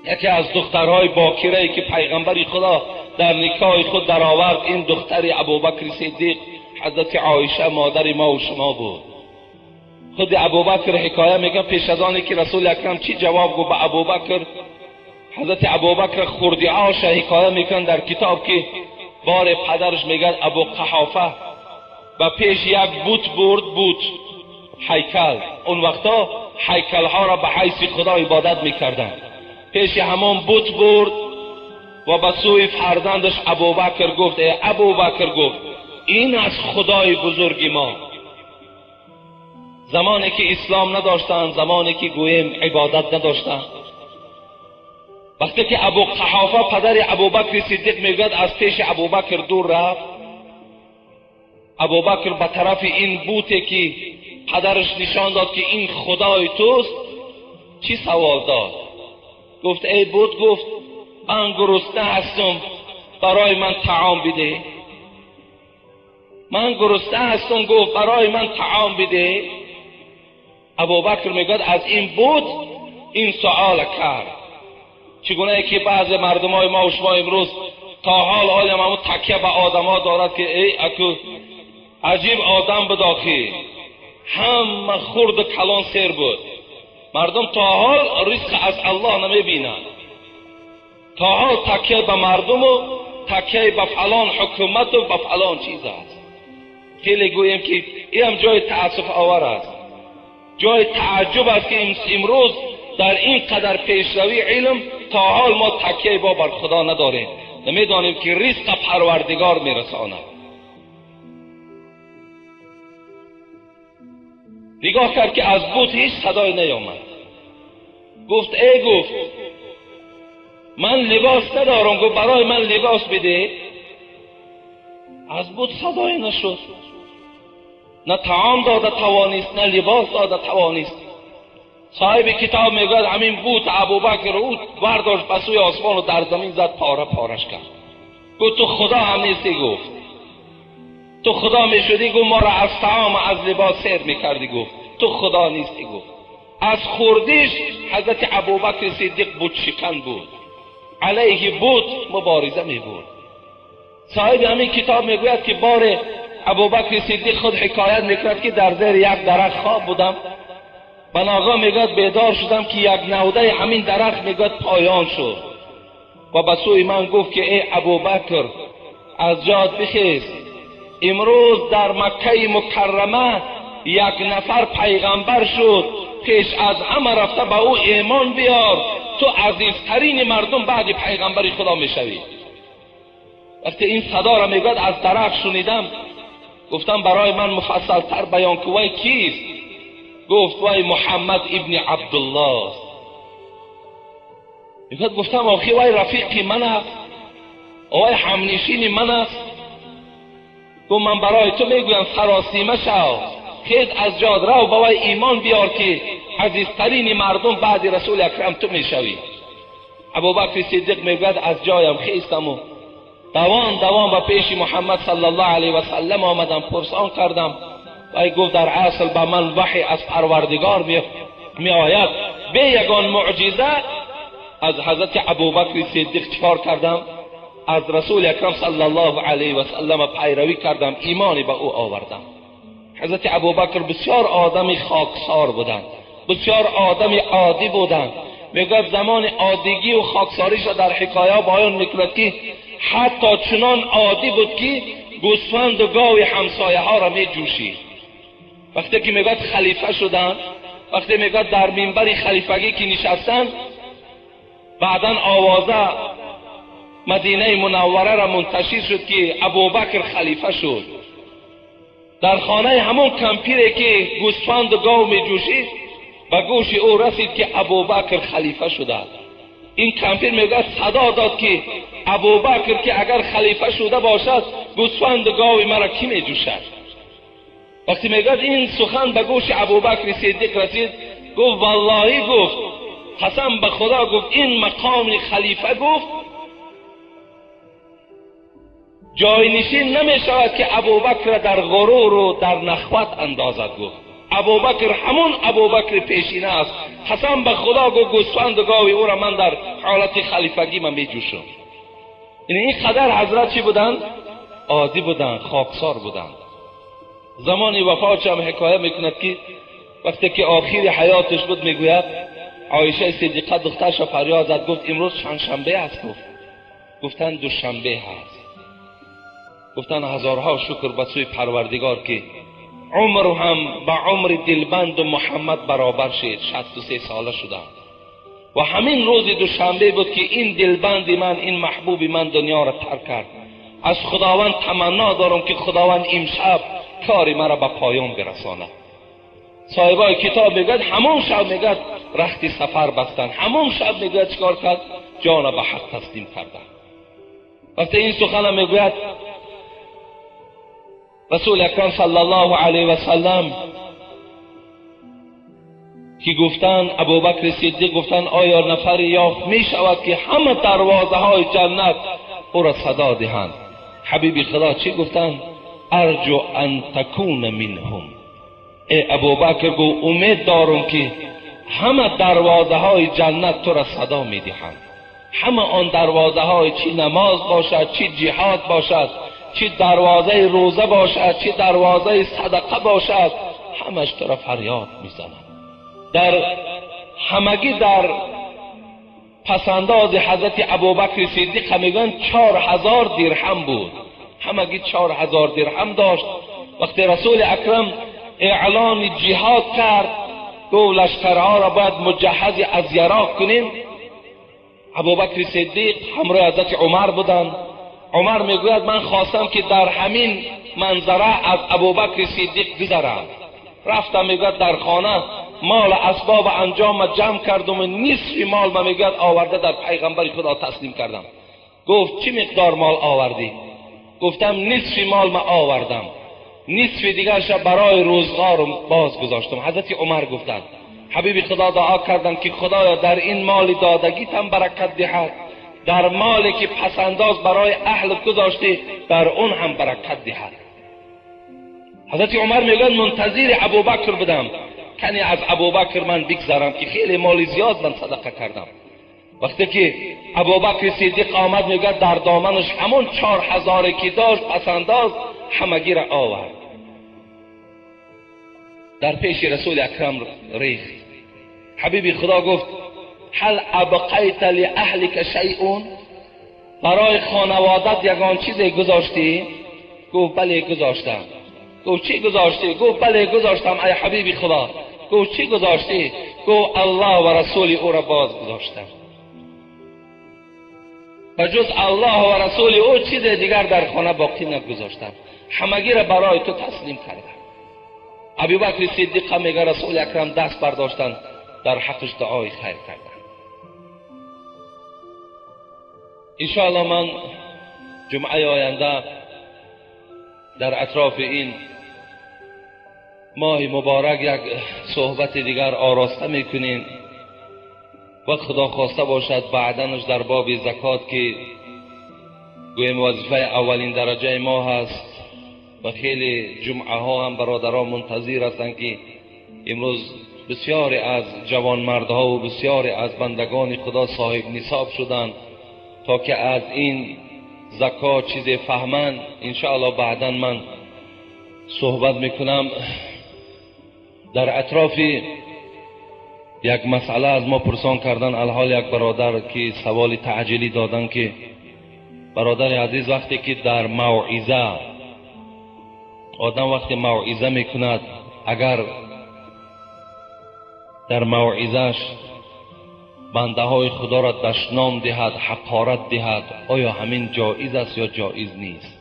یکی از دخترهای باکره که پیغمبر خدا در نکاح خود درآورد، این دختر ابوبکر صدیق حضرت عایشه مادر ما و شما بود. خود ابوبکر حکایه میگه پیش از آنی که رسول اکرم چی جواب گفت به ابوبکر، حضرت ابوبکر خردی عاشه حکایه میکن در کتاب که بار پدرش میگه ابو قحافه و پیش یک بت برد، بت هیکل، اون وقتا هیکل ها را به حیث خدا عبادت میکردن، پیش همان بت برد و به سوی فرزندش ابوبکر گفت: ای ابوبکر، گفت این از خدای بزرگ ما. زمانی که اسلام نداشتند، زمانی که گوییم عبادت نداشتند، وقتی که ابو قحافه پدر ابوبکر صدیق میگوید از پیش ابوبکر دور رفت، ابوبکر به طرف این بوته که پدرش نشان داد که این خدای توست چی سوال داد؟ گفت ای بت، گفت من گرسنه هستم، برای من طعام بده. من گرسنه هستم، گفت برای من طعام بده. ابوبکر میگوید از این بت این سوال کرد. چگونه که بعض مردم های ما و شما امروز تا حال آدم همون تکیه به آدم ها دارد که ای اکو عجیب آدم بداخی، همه خرد کلان سیر بود. مردم تا حال رزق از الله نمیبینند، تا حال تکیه به مردم و تکیه به فلان حکومت و به فلان چیز است. خیلی گوییم که این هم جای تأسف آور است، جای تعجب است که امروز در این قدر پیشروی علم تا حال ما تکیه با بر خدا نداریم، نمیدانیم که رزق پروردگار میرساند. نگاه کرد که از بت هیچ صدای نیامد. گفت ای، گفت من لباس ندارم، گفت برای من لباس بده. از بت صدای نشد، نه طعام داده توانست، نه لباس داده توانست. صاحب کتاب میگوید همین بت ابوبکر او برداشت به سوی آسمان و در زمین زد، پاره پارش کرد. گفت تو خدا هم نیستی. گفت تو خدا میشدی، گفت ما را از طعام و از لباس سیر میکردی. گفت تو خدا نیستی. گفت از خوردیش حضرت ابوبکر صدیق بت شکن بود، علیه بت مبارزه میبرد. صاحب همین کتاب میگوید که بار ابوبکر صدیق خود حکایت میکرد که در زیر یک درخت خواب بودم، بناگاه میگوید بیدار شدم که یک نوده همین درخت میگوید پایان شد و به سوی من گفت که ای ابوبکر از جات بخیز، امروز در مکه مکرمه یک نفر پیغمبر شد، پیش از همه رفته به او ایمان بیار تو عزیزترین مردم بعد پیغمبر خدا میشوی. وقتی این صدا را میگوید از درخت شنیدم، گفتم برای من مفصل تر بیان که وی کیست؟ گفت وی محمد ابن عبدالله است. میگوید گفتم آخی وی رفیق من است، وی همنشین من است. گفت من برای تو میگویم سراسیمه شو، خیز از جاد رو به وی ایمان بیار که عزیزترین مردم بعد رسول اکرم تو میشوی. ابوبکر صدیق میگوید از جایم خیستم و دوان دوان به پیش محمد صلی الله علیه و سلم آمدم، پرسان کردم. وی گفت در اصل به من وحی از پروردگار می آید، به یگان معجزه از حضرت ابوبکر صدیق چکار کردم؟ از رسول اکرم صلی الله علیه و سلم پیروی کردم، ایمانی به او آوردم. حضرت ابوبکر بسیار آدم خاکسار بودند، بسیار آدم عادی بودند. میگوید زمان عادیگی و خاکساریش را در حکایه بیان میکند که حتی چنان عادی بود که گوسفند و گاو همسایه ها را می جوشید. وقتی که میگوید خلیفه شدند، وقتی میگوید در منبر خلیفگی که نشستند، بعدا آوازه مدینه منوره را منتشر شد که ابوبکر خلیفه شد. در خانه همون کمپیری که گوسفند و گاو می جوشید به گوش او رسید که ابوبکر خلیفه شده. این کمپیر میگه صدا داد که ابوبکر که اگر خلیفه شده باشد گوسفند و گاو مرا کی می جوشد؟ وقتی میگه این سخن به گوش ابوبکر صدیق رسید، گفت والله، گفت قسم به خدا، گفت این مقام خلیفه گفت جاینشین نمی شود که ابوبکر در غرور و در نخوت اندازد. گفت ابوبکر همون ابوبکر پیشینه است، قسم به خدا گفت گوسفند و گاوی او را من در حالت خلیفگی من می جوشم. یعنی این قدر حضرت چی بودند؟ عادی بودند، خاکسار بودند. زمان وفاتش هم حکایه میکند که وقتی که آخر حیاتش بود میگوید عایشه صدیقه دخترش فریاد زد، گفت امروز چند شنبه است؟ گفت گفتن دوشنبه هست. گفتن هزارها شکر به سوی پروردگار که عمر هم با عمر دلبند و محمد برابر شد، 63 ساله شدم و همین روز دوشنبه بود که این دلبند من، این محبوب من دنیا را ترک کرد. از خداوند تمنا دارم که خداوند امشب کار مرا به پایان برساند. صاحبای کتاب میگوید همون شب میگوید رخت سفر بستن، همون شب میگوید چیکار کرد؟ جان به حق تسلیم کردن. وقتی این سخن میگوید رسول اکرم صلی الله علیه و سلم که گفتن ابوبکر صدیق گفتن آیا نفری یافت می شود که همه دروازه های جنت او را صدا دهند؟ حبیب خدا چی گفتن؟ ارجو ان تکون منهم. ای ابوبکر، گو امید دارم که همه دروازه های جنت تو را صدا می دهند. همه آن دروازه های چی نماز باشد، چی جهاد باشد، چی دروازه روزه باشد، چی دروازه صدقه باشد، همش تو را فریاد میزنند. در همگی در پسنداز حضرت ابوبکر صدیق میگن 4000 درهم بود، همگی 4000 درهم داشت. وقتی رسول اکرم اعلان جهاد کرد، گفت لشکرها را باید مجهز از یراق کنیم. ابوبکر صدیق همراه حضرت عمر بودند. عمر میگوید من خواستم که در همین منظره از ابوبکر صدیق گذرم. رفتم میگوید در خانه مال اسباب انجام جمع کردم و نصف مال ما میگوید آورده در پیغمبر خدا تسلیم کردم. گفت چی مقدار مال آوردی؟ گفتم نصف مال ما آوردم، نصف دیگرش برای روزگارم باز گذاشتم. حضرت عمر گفتند حبیب خدا دعا کردند که خدایا در این مال دادگیتم برکت دهد، در مالی که پسنداز برای اهل گذاشتی در اون هم برکت دهد. حضرت عمر میگن منتظر ابوبکر بودم، کنی از ابوبکر من بگذرم که خیلی مال زیاد من صدقه کردم. وقتی که ابوبکر صدیق آمد میگه در دامنش همون 4000 که داشت پسنداز همگی را آورد، در پیش رسول اکرم ریخت. حبیب خدا گفت هل ابقیت لاهلک شیء؟ برای خانوادت یگان چیزی گذاشتی؟ گفت بله گذاشتم. گفت چی گذاشتی؟ گفت بله گذاشتم ای حبیب خدا. گفت چی گذاشتی؟ گفت الله و رسول او را باز گذاشتم. و جز الله و رسول او چیز دیگر در خانه باقی نگذاشتم، همگی را برای تو تسلیم کردم. ابوبکر صدیق میگه رسول اکرم دست برداشتند، در حقش دعای خیر کردند. انشاءالله من جمعه آینده در اطراف این ماه مبارک یک صحبت دیگر آراسته میکنیم و خدا خواسته باشد بعدنش در باب زکات که گویم وظیفه اولین درجه ما هست و خیلی جمعه ها هم برادران منتظر هستند که امروز بسیاری از جوانمردها و بسیاری از بندگان خدا صاحب نصاب شدند تا که از این زکات چیز فهمند. انشاءالله بعدا من صحبت میکنم. در اطراف یک مسئله از ما پرسان کردن، الحال یک برادر که سوال تعجیلی دادن که برادر عزیز، وقتی که در موعظه آدم وقتی موعظه میکند، اگر در موعظهش بنده های خدا را دشنام دهد، حقارت دهد، آیا همین جایز است یا جایز نیست؟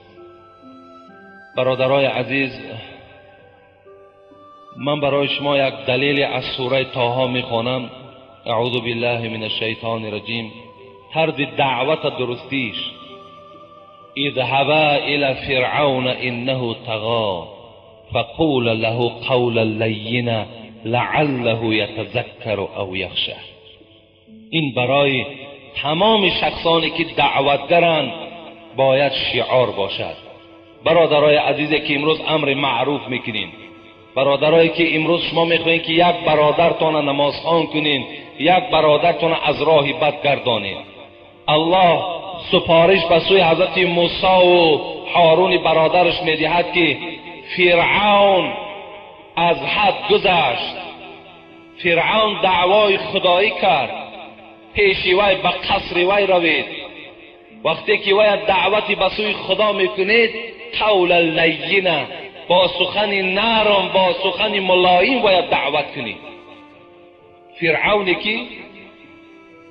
برادرای عزیز، من برای شما یک دلیل از سوره طه میخوانم. اعوذ بالله من الشیطان الرجیم. طرز دعوت درستیش: اذهبا الى فرعون انه طغى فقول له قولا لینا لعله یتذکر او یخشى. این برای تمام شخصانی که دعوتگرند باید شعار باشد. برادرای عزیزی که امروز امر معروف میکنین، برادرایی که امروز شما میخواین که یک برادرتان نمازخوان کنین، یک برادرتان از راه بد گردانین، الله سپارش به سوی حضرت موسی و هارون برادرش میدهد که فرعون از حد گذشت، فرعون دعوای خدایی کرد، پیش وی به قصر وی روید. وقتی که وی دعوتی به سوی خدا میکنید، قول لینه، با سخن نرم، با سخن ملایم باید دعوت کنید. فرعونی که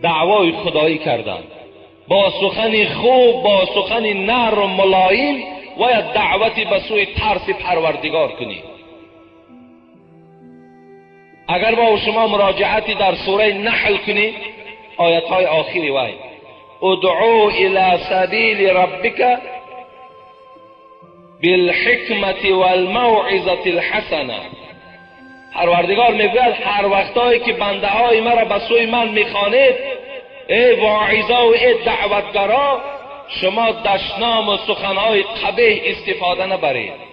دعوای خدایی کردند، با سخن خوب، با سخن نرم ملایم باید دعوتی به سوی ترس پروردگار کنید. اگر با شما مراجعتی در سوره نحل کنید، آیت های آخری وی: ادعو الى سبیل ربک بالحکمت والموعظة الحسنه. پروردگار میگوید هر وقتایی که بنده های مرا به سوی من میخوانید، ای واعظا و ای دعوتگرا، شما دشنام و سخنهای قبیح استفاده نبرید،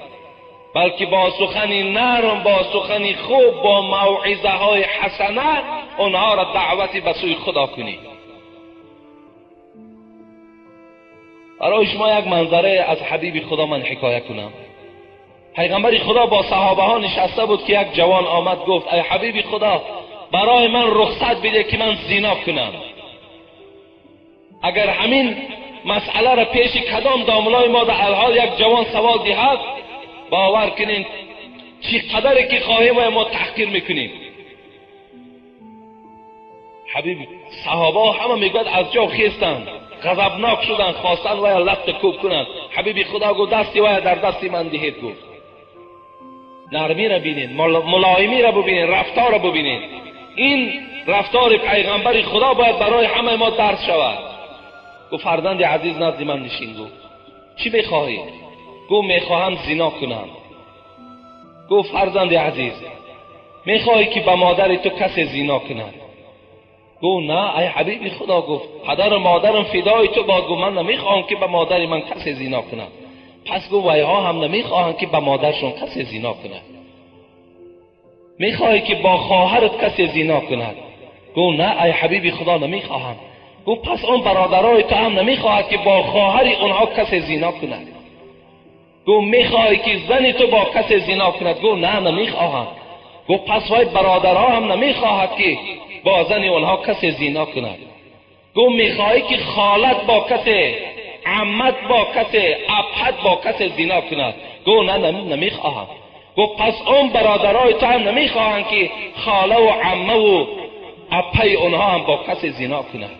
بلکه با سخن نرم، با سخن خوب، با موعظه های حسنه آنها را دعوتی به سوی خدا کنید. برای شما یک منظره از حبیب خدا من حکایه کنم. پیغمبر خدا با صحابه ها نشسته بود که یک جوان آمد گفت: ای حبیب خدا، برای من رخصت بده که من زنا کنم. اگر همین مسئله را پیش کدام داملای ما در الحال یک جوان سوال دهد، باور کنین چی قدری که خواهیم و ما تحقیر میکنیم. حبیب صحابه همه میگوید از جا خیستند، غضبناک شدند، خواستند وی لط کوب کنند. حبیب خدا گفت دستی وی در دست من دهید. گفت نرمی را بینید، ملایمی را ببینید، رفتار را ببینید. این رفتار پیغمبر خدا باید برای همه ما درس شود. گفت فرزند عزیز نزد من نشین. گفت چی میخواهی؟ گفت میخواهم زنا کنم. گفت فرزند عزیز میخواهی که به مادر تو کسی زنا کند؟ گفت نه ای حبیب خدا. گفت پدر و مادرم فدای تو باد. گفت من نمیخواهم که به مادر من کسی زنا کند. پس گفت ویها هم نمیخواهند که به مادرشون کسی زنا کند. میخواهی که با خواهرت کسی زنا کند؟ گفت نه ای حبیب خدا نمیخواهم. گفت پس اون برادرای تو هم نمیخواهد که با خواهر اونها کسی زنا کند. گفت میخواهی که زن تو با کسی زنا کند؟ گفت نه نمیخواهم. گفت پس وای برادرها هم نمیخواهد که با زن اونها کسی زنا کند. گفت میخواهی که خالت با کسی، عمت با کسی، ابهت با کسی زنا کند؟ گفت نه نمیخواهم. گفت پس اون برادرای تو هم نمیخواهند که خاله و عمه و ابهه اونها هم با کسی زنا کند.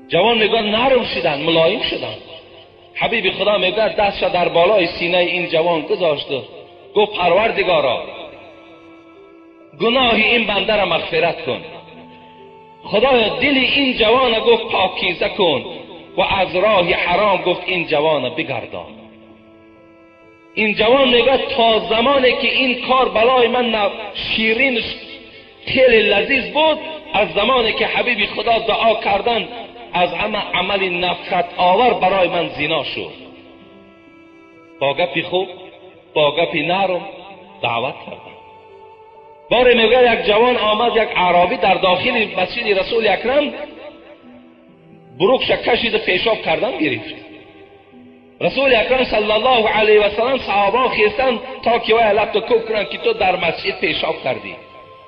جوان میگه نرم شدن، ملایم شدن. حبیب خدا میگه دستش در بالای سینه این جوان گذاشت، گفت پروردگارا گناه این بنده را مغفرت کن. خدایا دل این جوان گفت پاکیزه کن و از راه حرام گفت این جوان بگردان. این جوان میگه تا زمانی که این کار برای من شیرین خیلی لذیذ بود، از زمانی که حبیب خدا دعا کردن از همه عمل نفرت آور برای من زنا شد. با گپی خوب، با گپی نرم دعوت کردن. باره میگه یک جوان آمد، یک عربی در داخل مسجد رسول اکرم بروکش کشید و پیشاب کردن گرفت. رسول اکرم صلی الله علیه و سلم صحابه خیستن تا که وی لط و کوب کنند که تو در مسجد پیشاب کردی.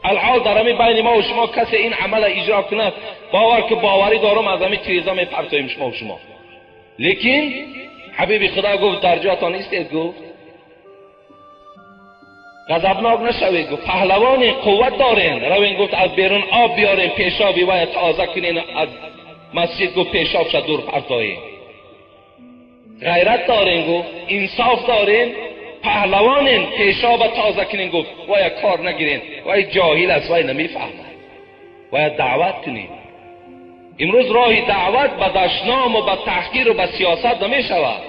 الحال در همین بین ما و شما کسی این عمل اجرا کند، باور که باوری دارم از همین تریزا میپرتویم شما و شما. لیکن حبیب خدا گفت در جاتان ایستید، گفت غضبناک نشوید، گفت پهلوان قوت دارین، روین گفت از بیرون آب بیارین، پیشابی باید تازه کنین، از مسجد گفت پیشاب شد دور پرتایین. غیرت دارین، گفت انصاف دارین، پهلوانین، پیشاب تازه کنین، گفت باید کار نگیرین، وای جاهل است، وای نمیفهمد، باید دعوت کنین. امروز راه دعوت به دشنام و به تحقیر و به سیاست نمیشود.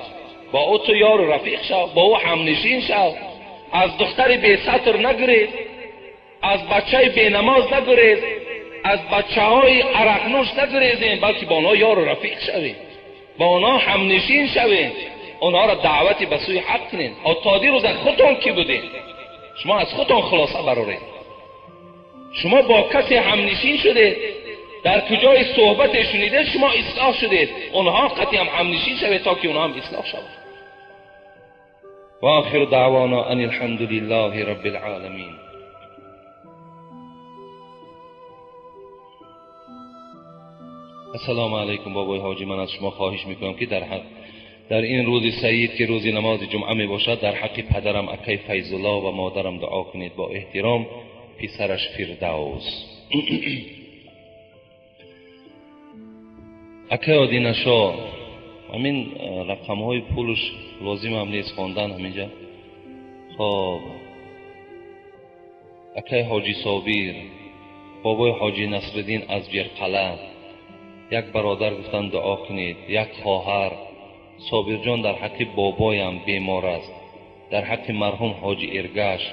با او تو یار و رفیق شو، با او همنشین شو، از دختر بی ستر نگریز، از بچه بی نماز نگریز، از بچه های عرق نوش نگریزین، بلکه با آنها یار و رفیق شوین، با آنها همنشین شوین، آنها را دعوتی به سوی حق کنین. تا دیروز از خودتان کی بودین؟ شما از خودتان خلاصه برارید. شما با کسی همنشین شدید، در کجای صحبت شنیده شما اصلاح شدید، آنها قطعی هم همنشین شوید تا که آنها هم اصلاح شوند. و آخر دعوانا ان الحمد لله رب العالمین. السلام علیکم بابای حاجی، من از شما خواهش میکنم که در این روز سعید که روز نماز جمعه می باشد در حق پدرم اکی فیض الله و مادرم دعا کنید. با احترام پسرش فردوس. اکی آدینشا، همین رقم های پولش لازم هم نیست خواندن همینجا. خب اکی حاجی صابیر، بابای حاجی نصرالدین از بیرقلعه، یک برادر گفتن دعا کنید، یک خواهر صابر جان در حق بابایم بیمار است، در حق مرحوم حاجی ارگش،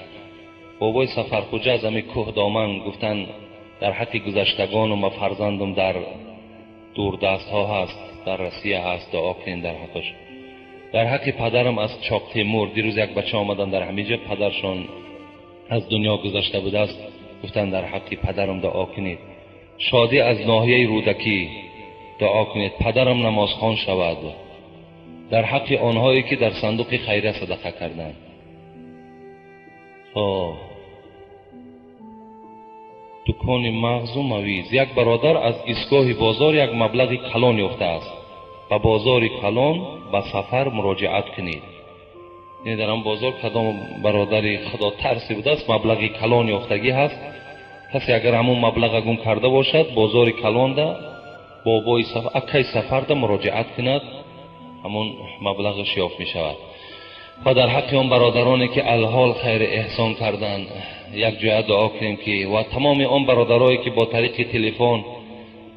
بابای سفرخوجه از همین کوه دامن گفتن در حق گذشتگانم و فرزندم در دوردست ها هست، در رسیه هست، دعا کنین در حقش. در حق پدرم از چاق تیمور، دیروز یک بچه آمدن در همینجا پدرشان از دنیا گذشته بوده است، گفتن در حق پدرم دعا کنید. شادی از ناحیه رودکی دعا کنید، پدرم نمازخوان شود. در حق آنهایی که در صندوق خیریه صدقه کردند. خب دکان مغز و مویز، یک برادر از ایستگاه بازار یک مبلغ کلان یافته است، به بازار کلان به سفر مراجعت کنید. یعنی در آن بازار کدام برادر خدا ترسی بوده است، مبلغ کلان یافتگی هست، کسی اگر همون مبلغ گم کرده باشد بازار کلان ده بابای سفر اکی سفر ده مراجعت کند، همون مبلغش یافت می شود. و در حق آن برادرانی که الحال خیر احسان کردن یک جای دعا کنیم که و تمام آن برادرایی که با طریق تلفن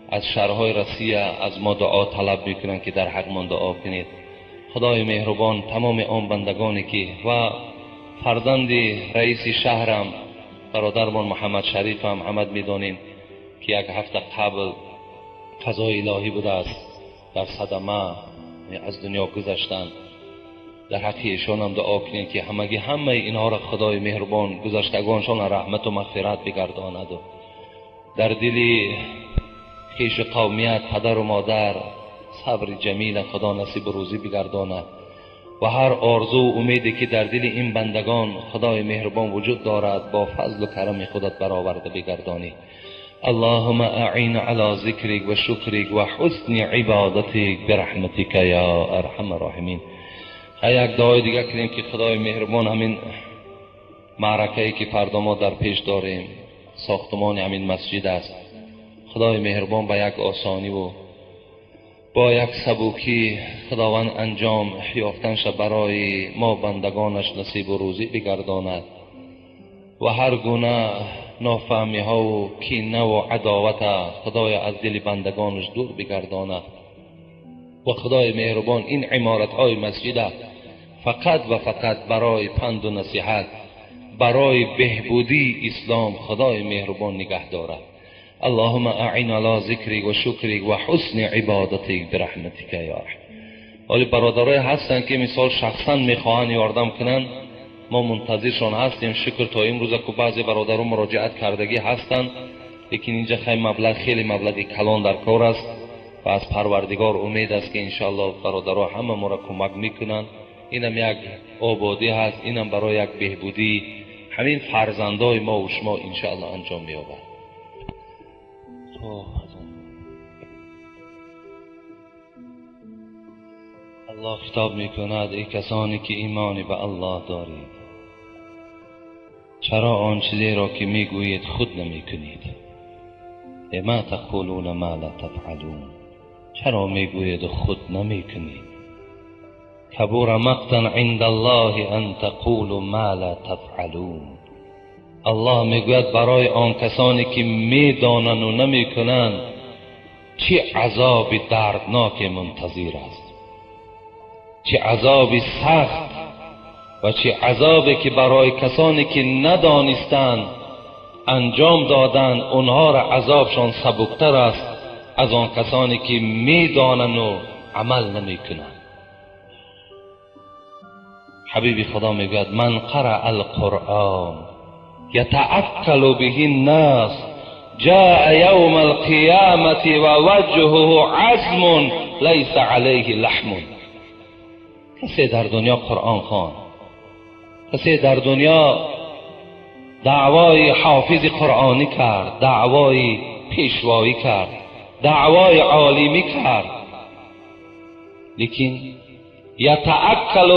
از شهرهای روسیه از ما دعا طلب میکنن که در حق من دعا کنید. خدای مهربان تمام آن بندگانی که و فرزند رئیس شهرم برادرمان محمد شریف هم همه میدانیم که یک هفته قبل قضای الهی بوده است، در صدمه از دنیا گذشتند. در حق ایشان هم دعا کنید که همگی همه اینها را خدای مهربان گذشتگانشان رحمت و مغفرت بگرداند و در دل خویش و قومیت پدر و مادر صبر جمیل خدا نصیب روزی بگرداند و هر آرزو و امیدی که در دل این بندگان خدای مهربان وجود دارد با فضل و کرم خودت برآورده بگردانی. اللهم اعین علی ذکرک و شکرک و حسن عبادتک برحمتک یا ارحم الراحمین. یک دعای دیگه کنیم که خدای مهربان همین معرکه‌ای که فردا ما در پیش داریم، ساختمان همین مسجد است، خدای مهربان به یک آسانی و با یک سبوکی خداوند انجام یافتنش برای ما بندگانش نصیب و روزی بگرداند و هر گونه نافهمی ها و کینه و عداوت خدای از دل بندگانش دور بگرداند و خدای مهربان این عمارت های مسجد فقط و فقط برای پند و نصیحت، برای بهبودی اسلام خدای مهربان نگه دارد. اللهم اعن على ذکرک و شکرک و حسن عبادتک برحمتک یا رحم. ولی برادرای هستند که مثال شخصا میخواهند یاردم کنند، ما منتظرشان هستیم. شکر تا امروز که بعضی برادران مراجعت کردگی هستند، لیکن اینجا خیلی مبلغ، خیلی مبلغ کلان در کار است و از پروردگار امید است که انشاءالله برادرها همه ما را کمک میکنند. اینم یک آبادی هست، اینم برای یک بهبودی همین فرزندای ما و شما انشاءالله انجام مییابد. الله خطاب میکند ای کسانی که ایمان به الله دارید، چرا آن چیزی را که میگویید خود نمیکنید؟ لما تقولون ما لا تفعلون، چرا میگویید خود نمیکنید؟ کبر مقتا عند الله ان تقولوا ما لا تفعلون. الله میگوید برای آن کسانی که میدانند و نمیکنند چه عذاب دردناک منتظر است، چه عذاب سخت و چه عذابی که برای کسانی که ندانستند انجام دادند اونها را عذابشان سبکتر است از آن کسانی که میدانند و عمل نمیکنند. حبیب خدا میگوید من قرأ القرآن یتأکل به الناس جاء یوم القیامة و وجهه عظم لیس علیه لحم. کسی در دنیا قرآن خوان، کسی در دنیا دعوای حافظ قرآنی کرد، دعوای پیشوایی کرد، دعوای عالمی کرد، لیکن یتأکل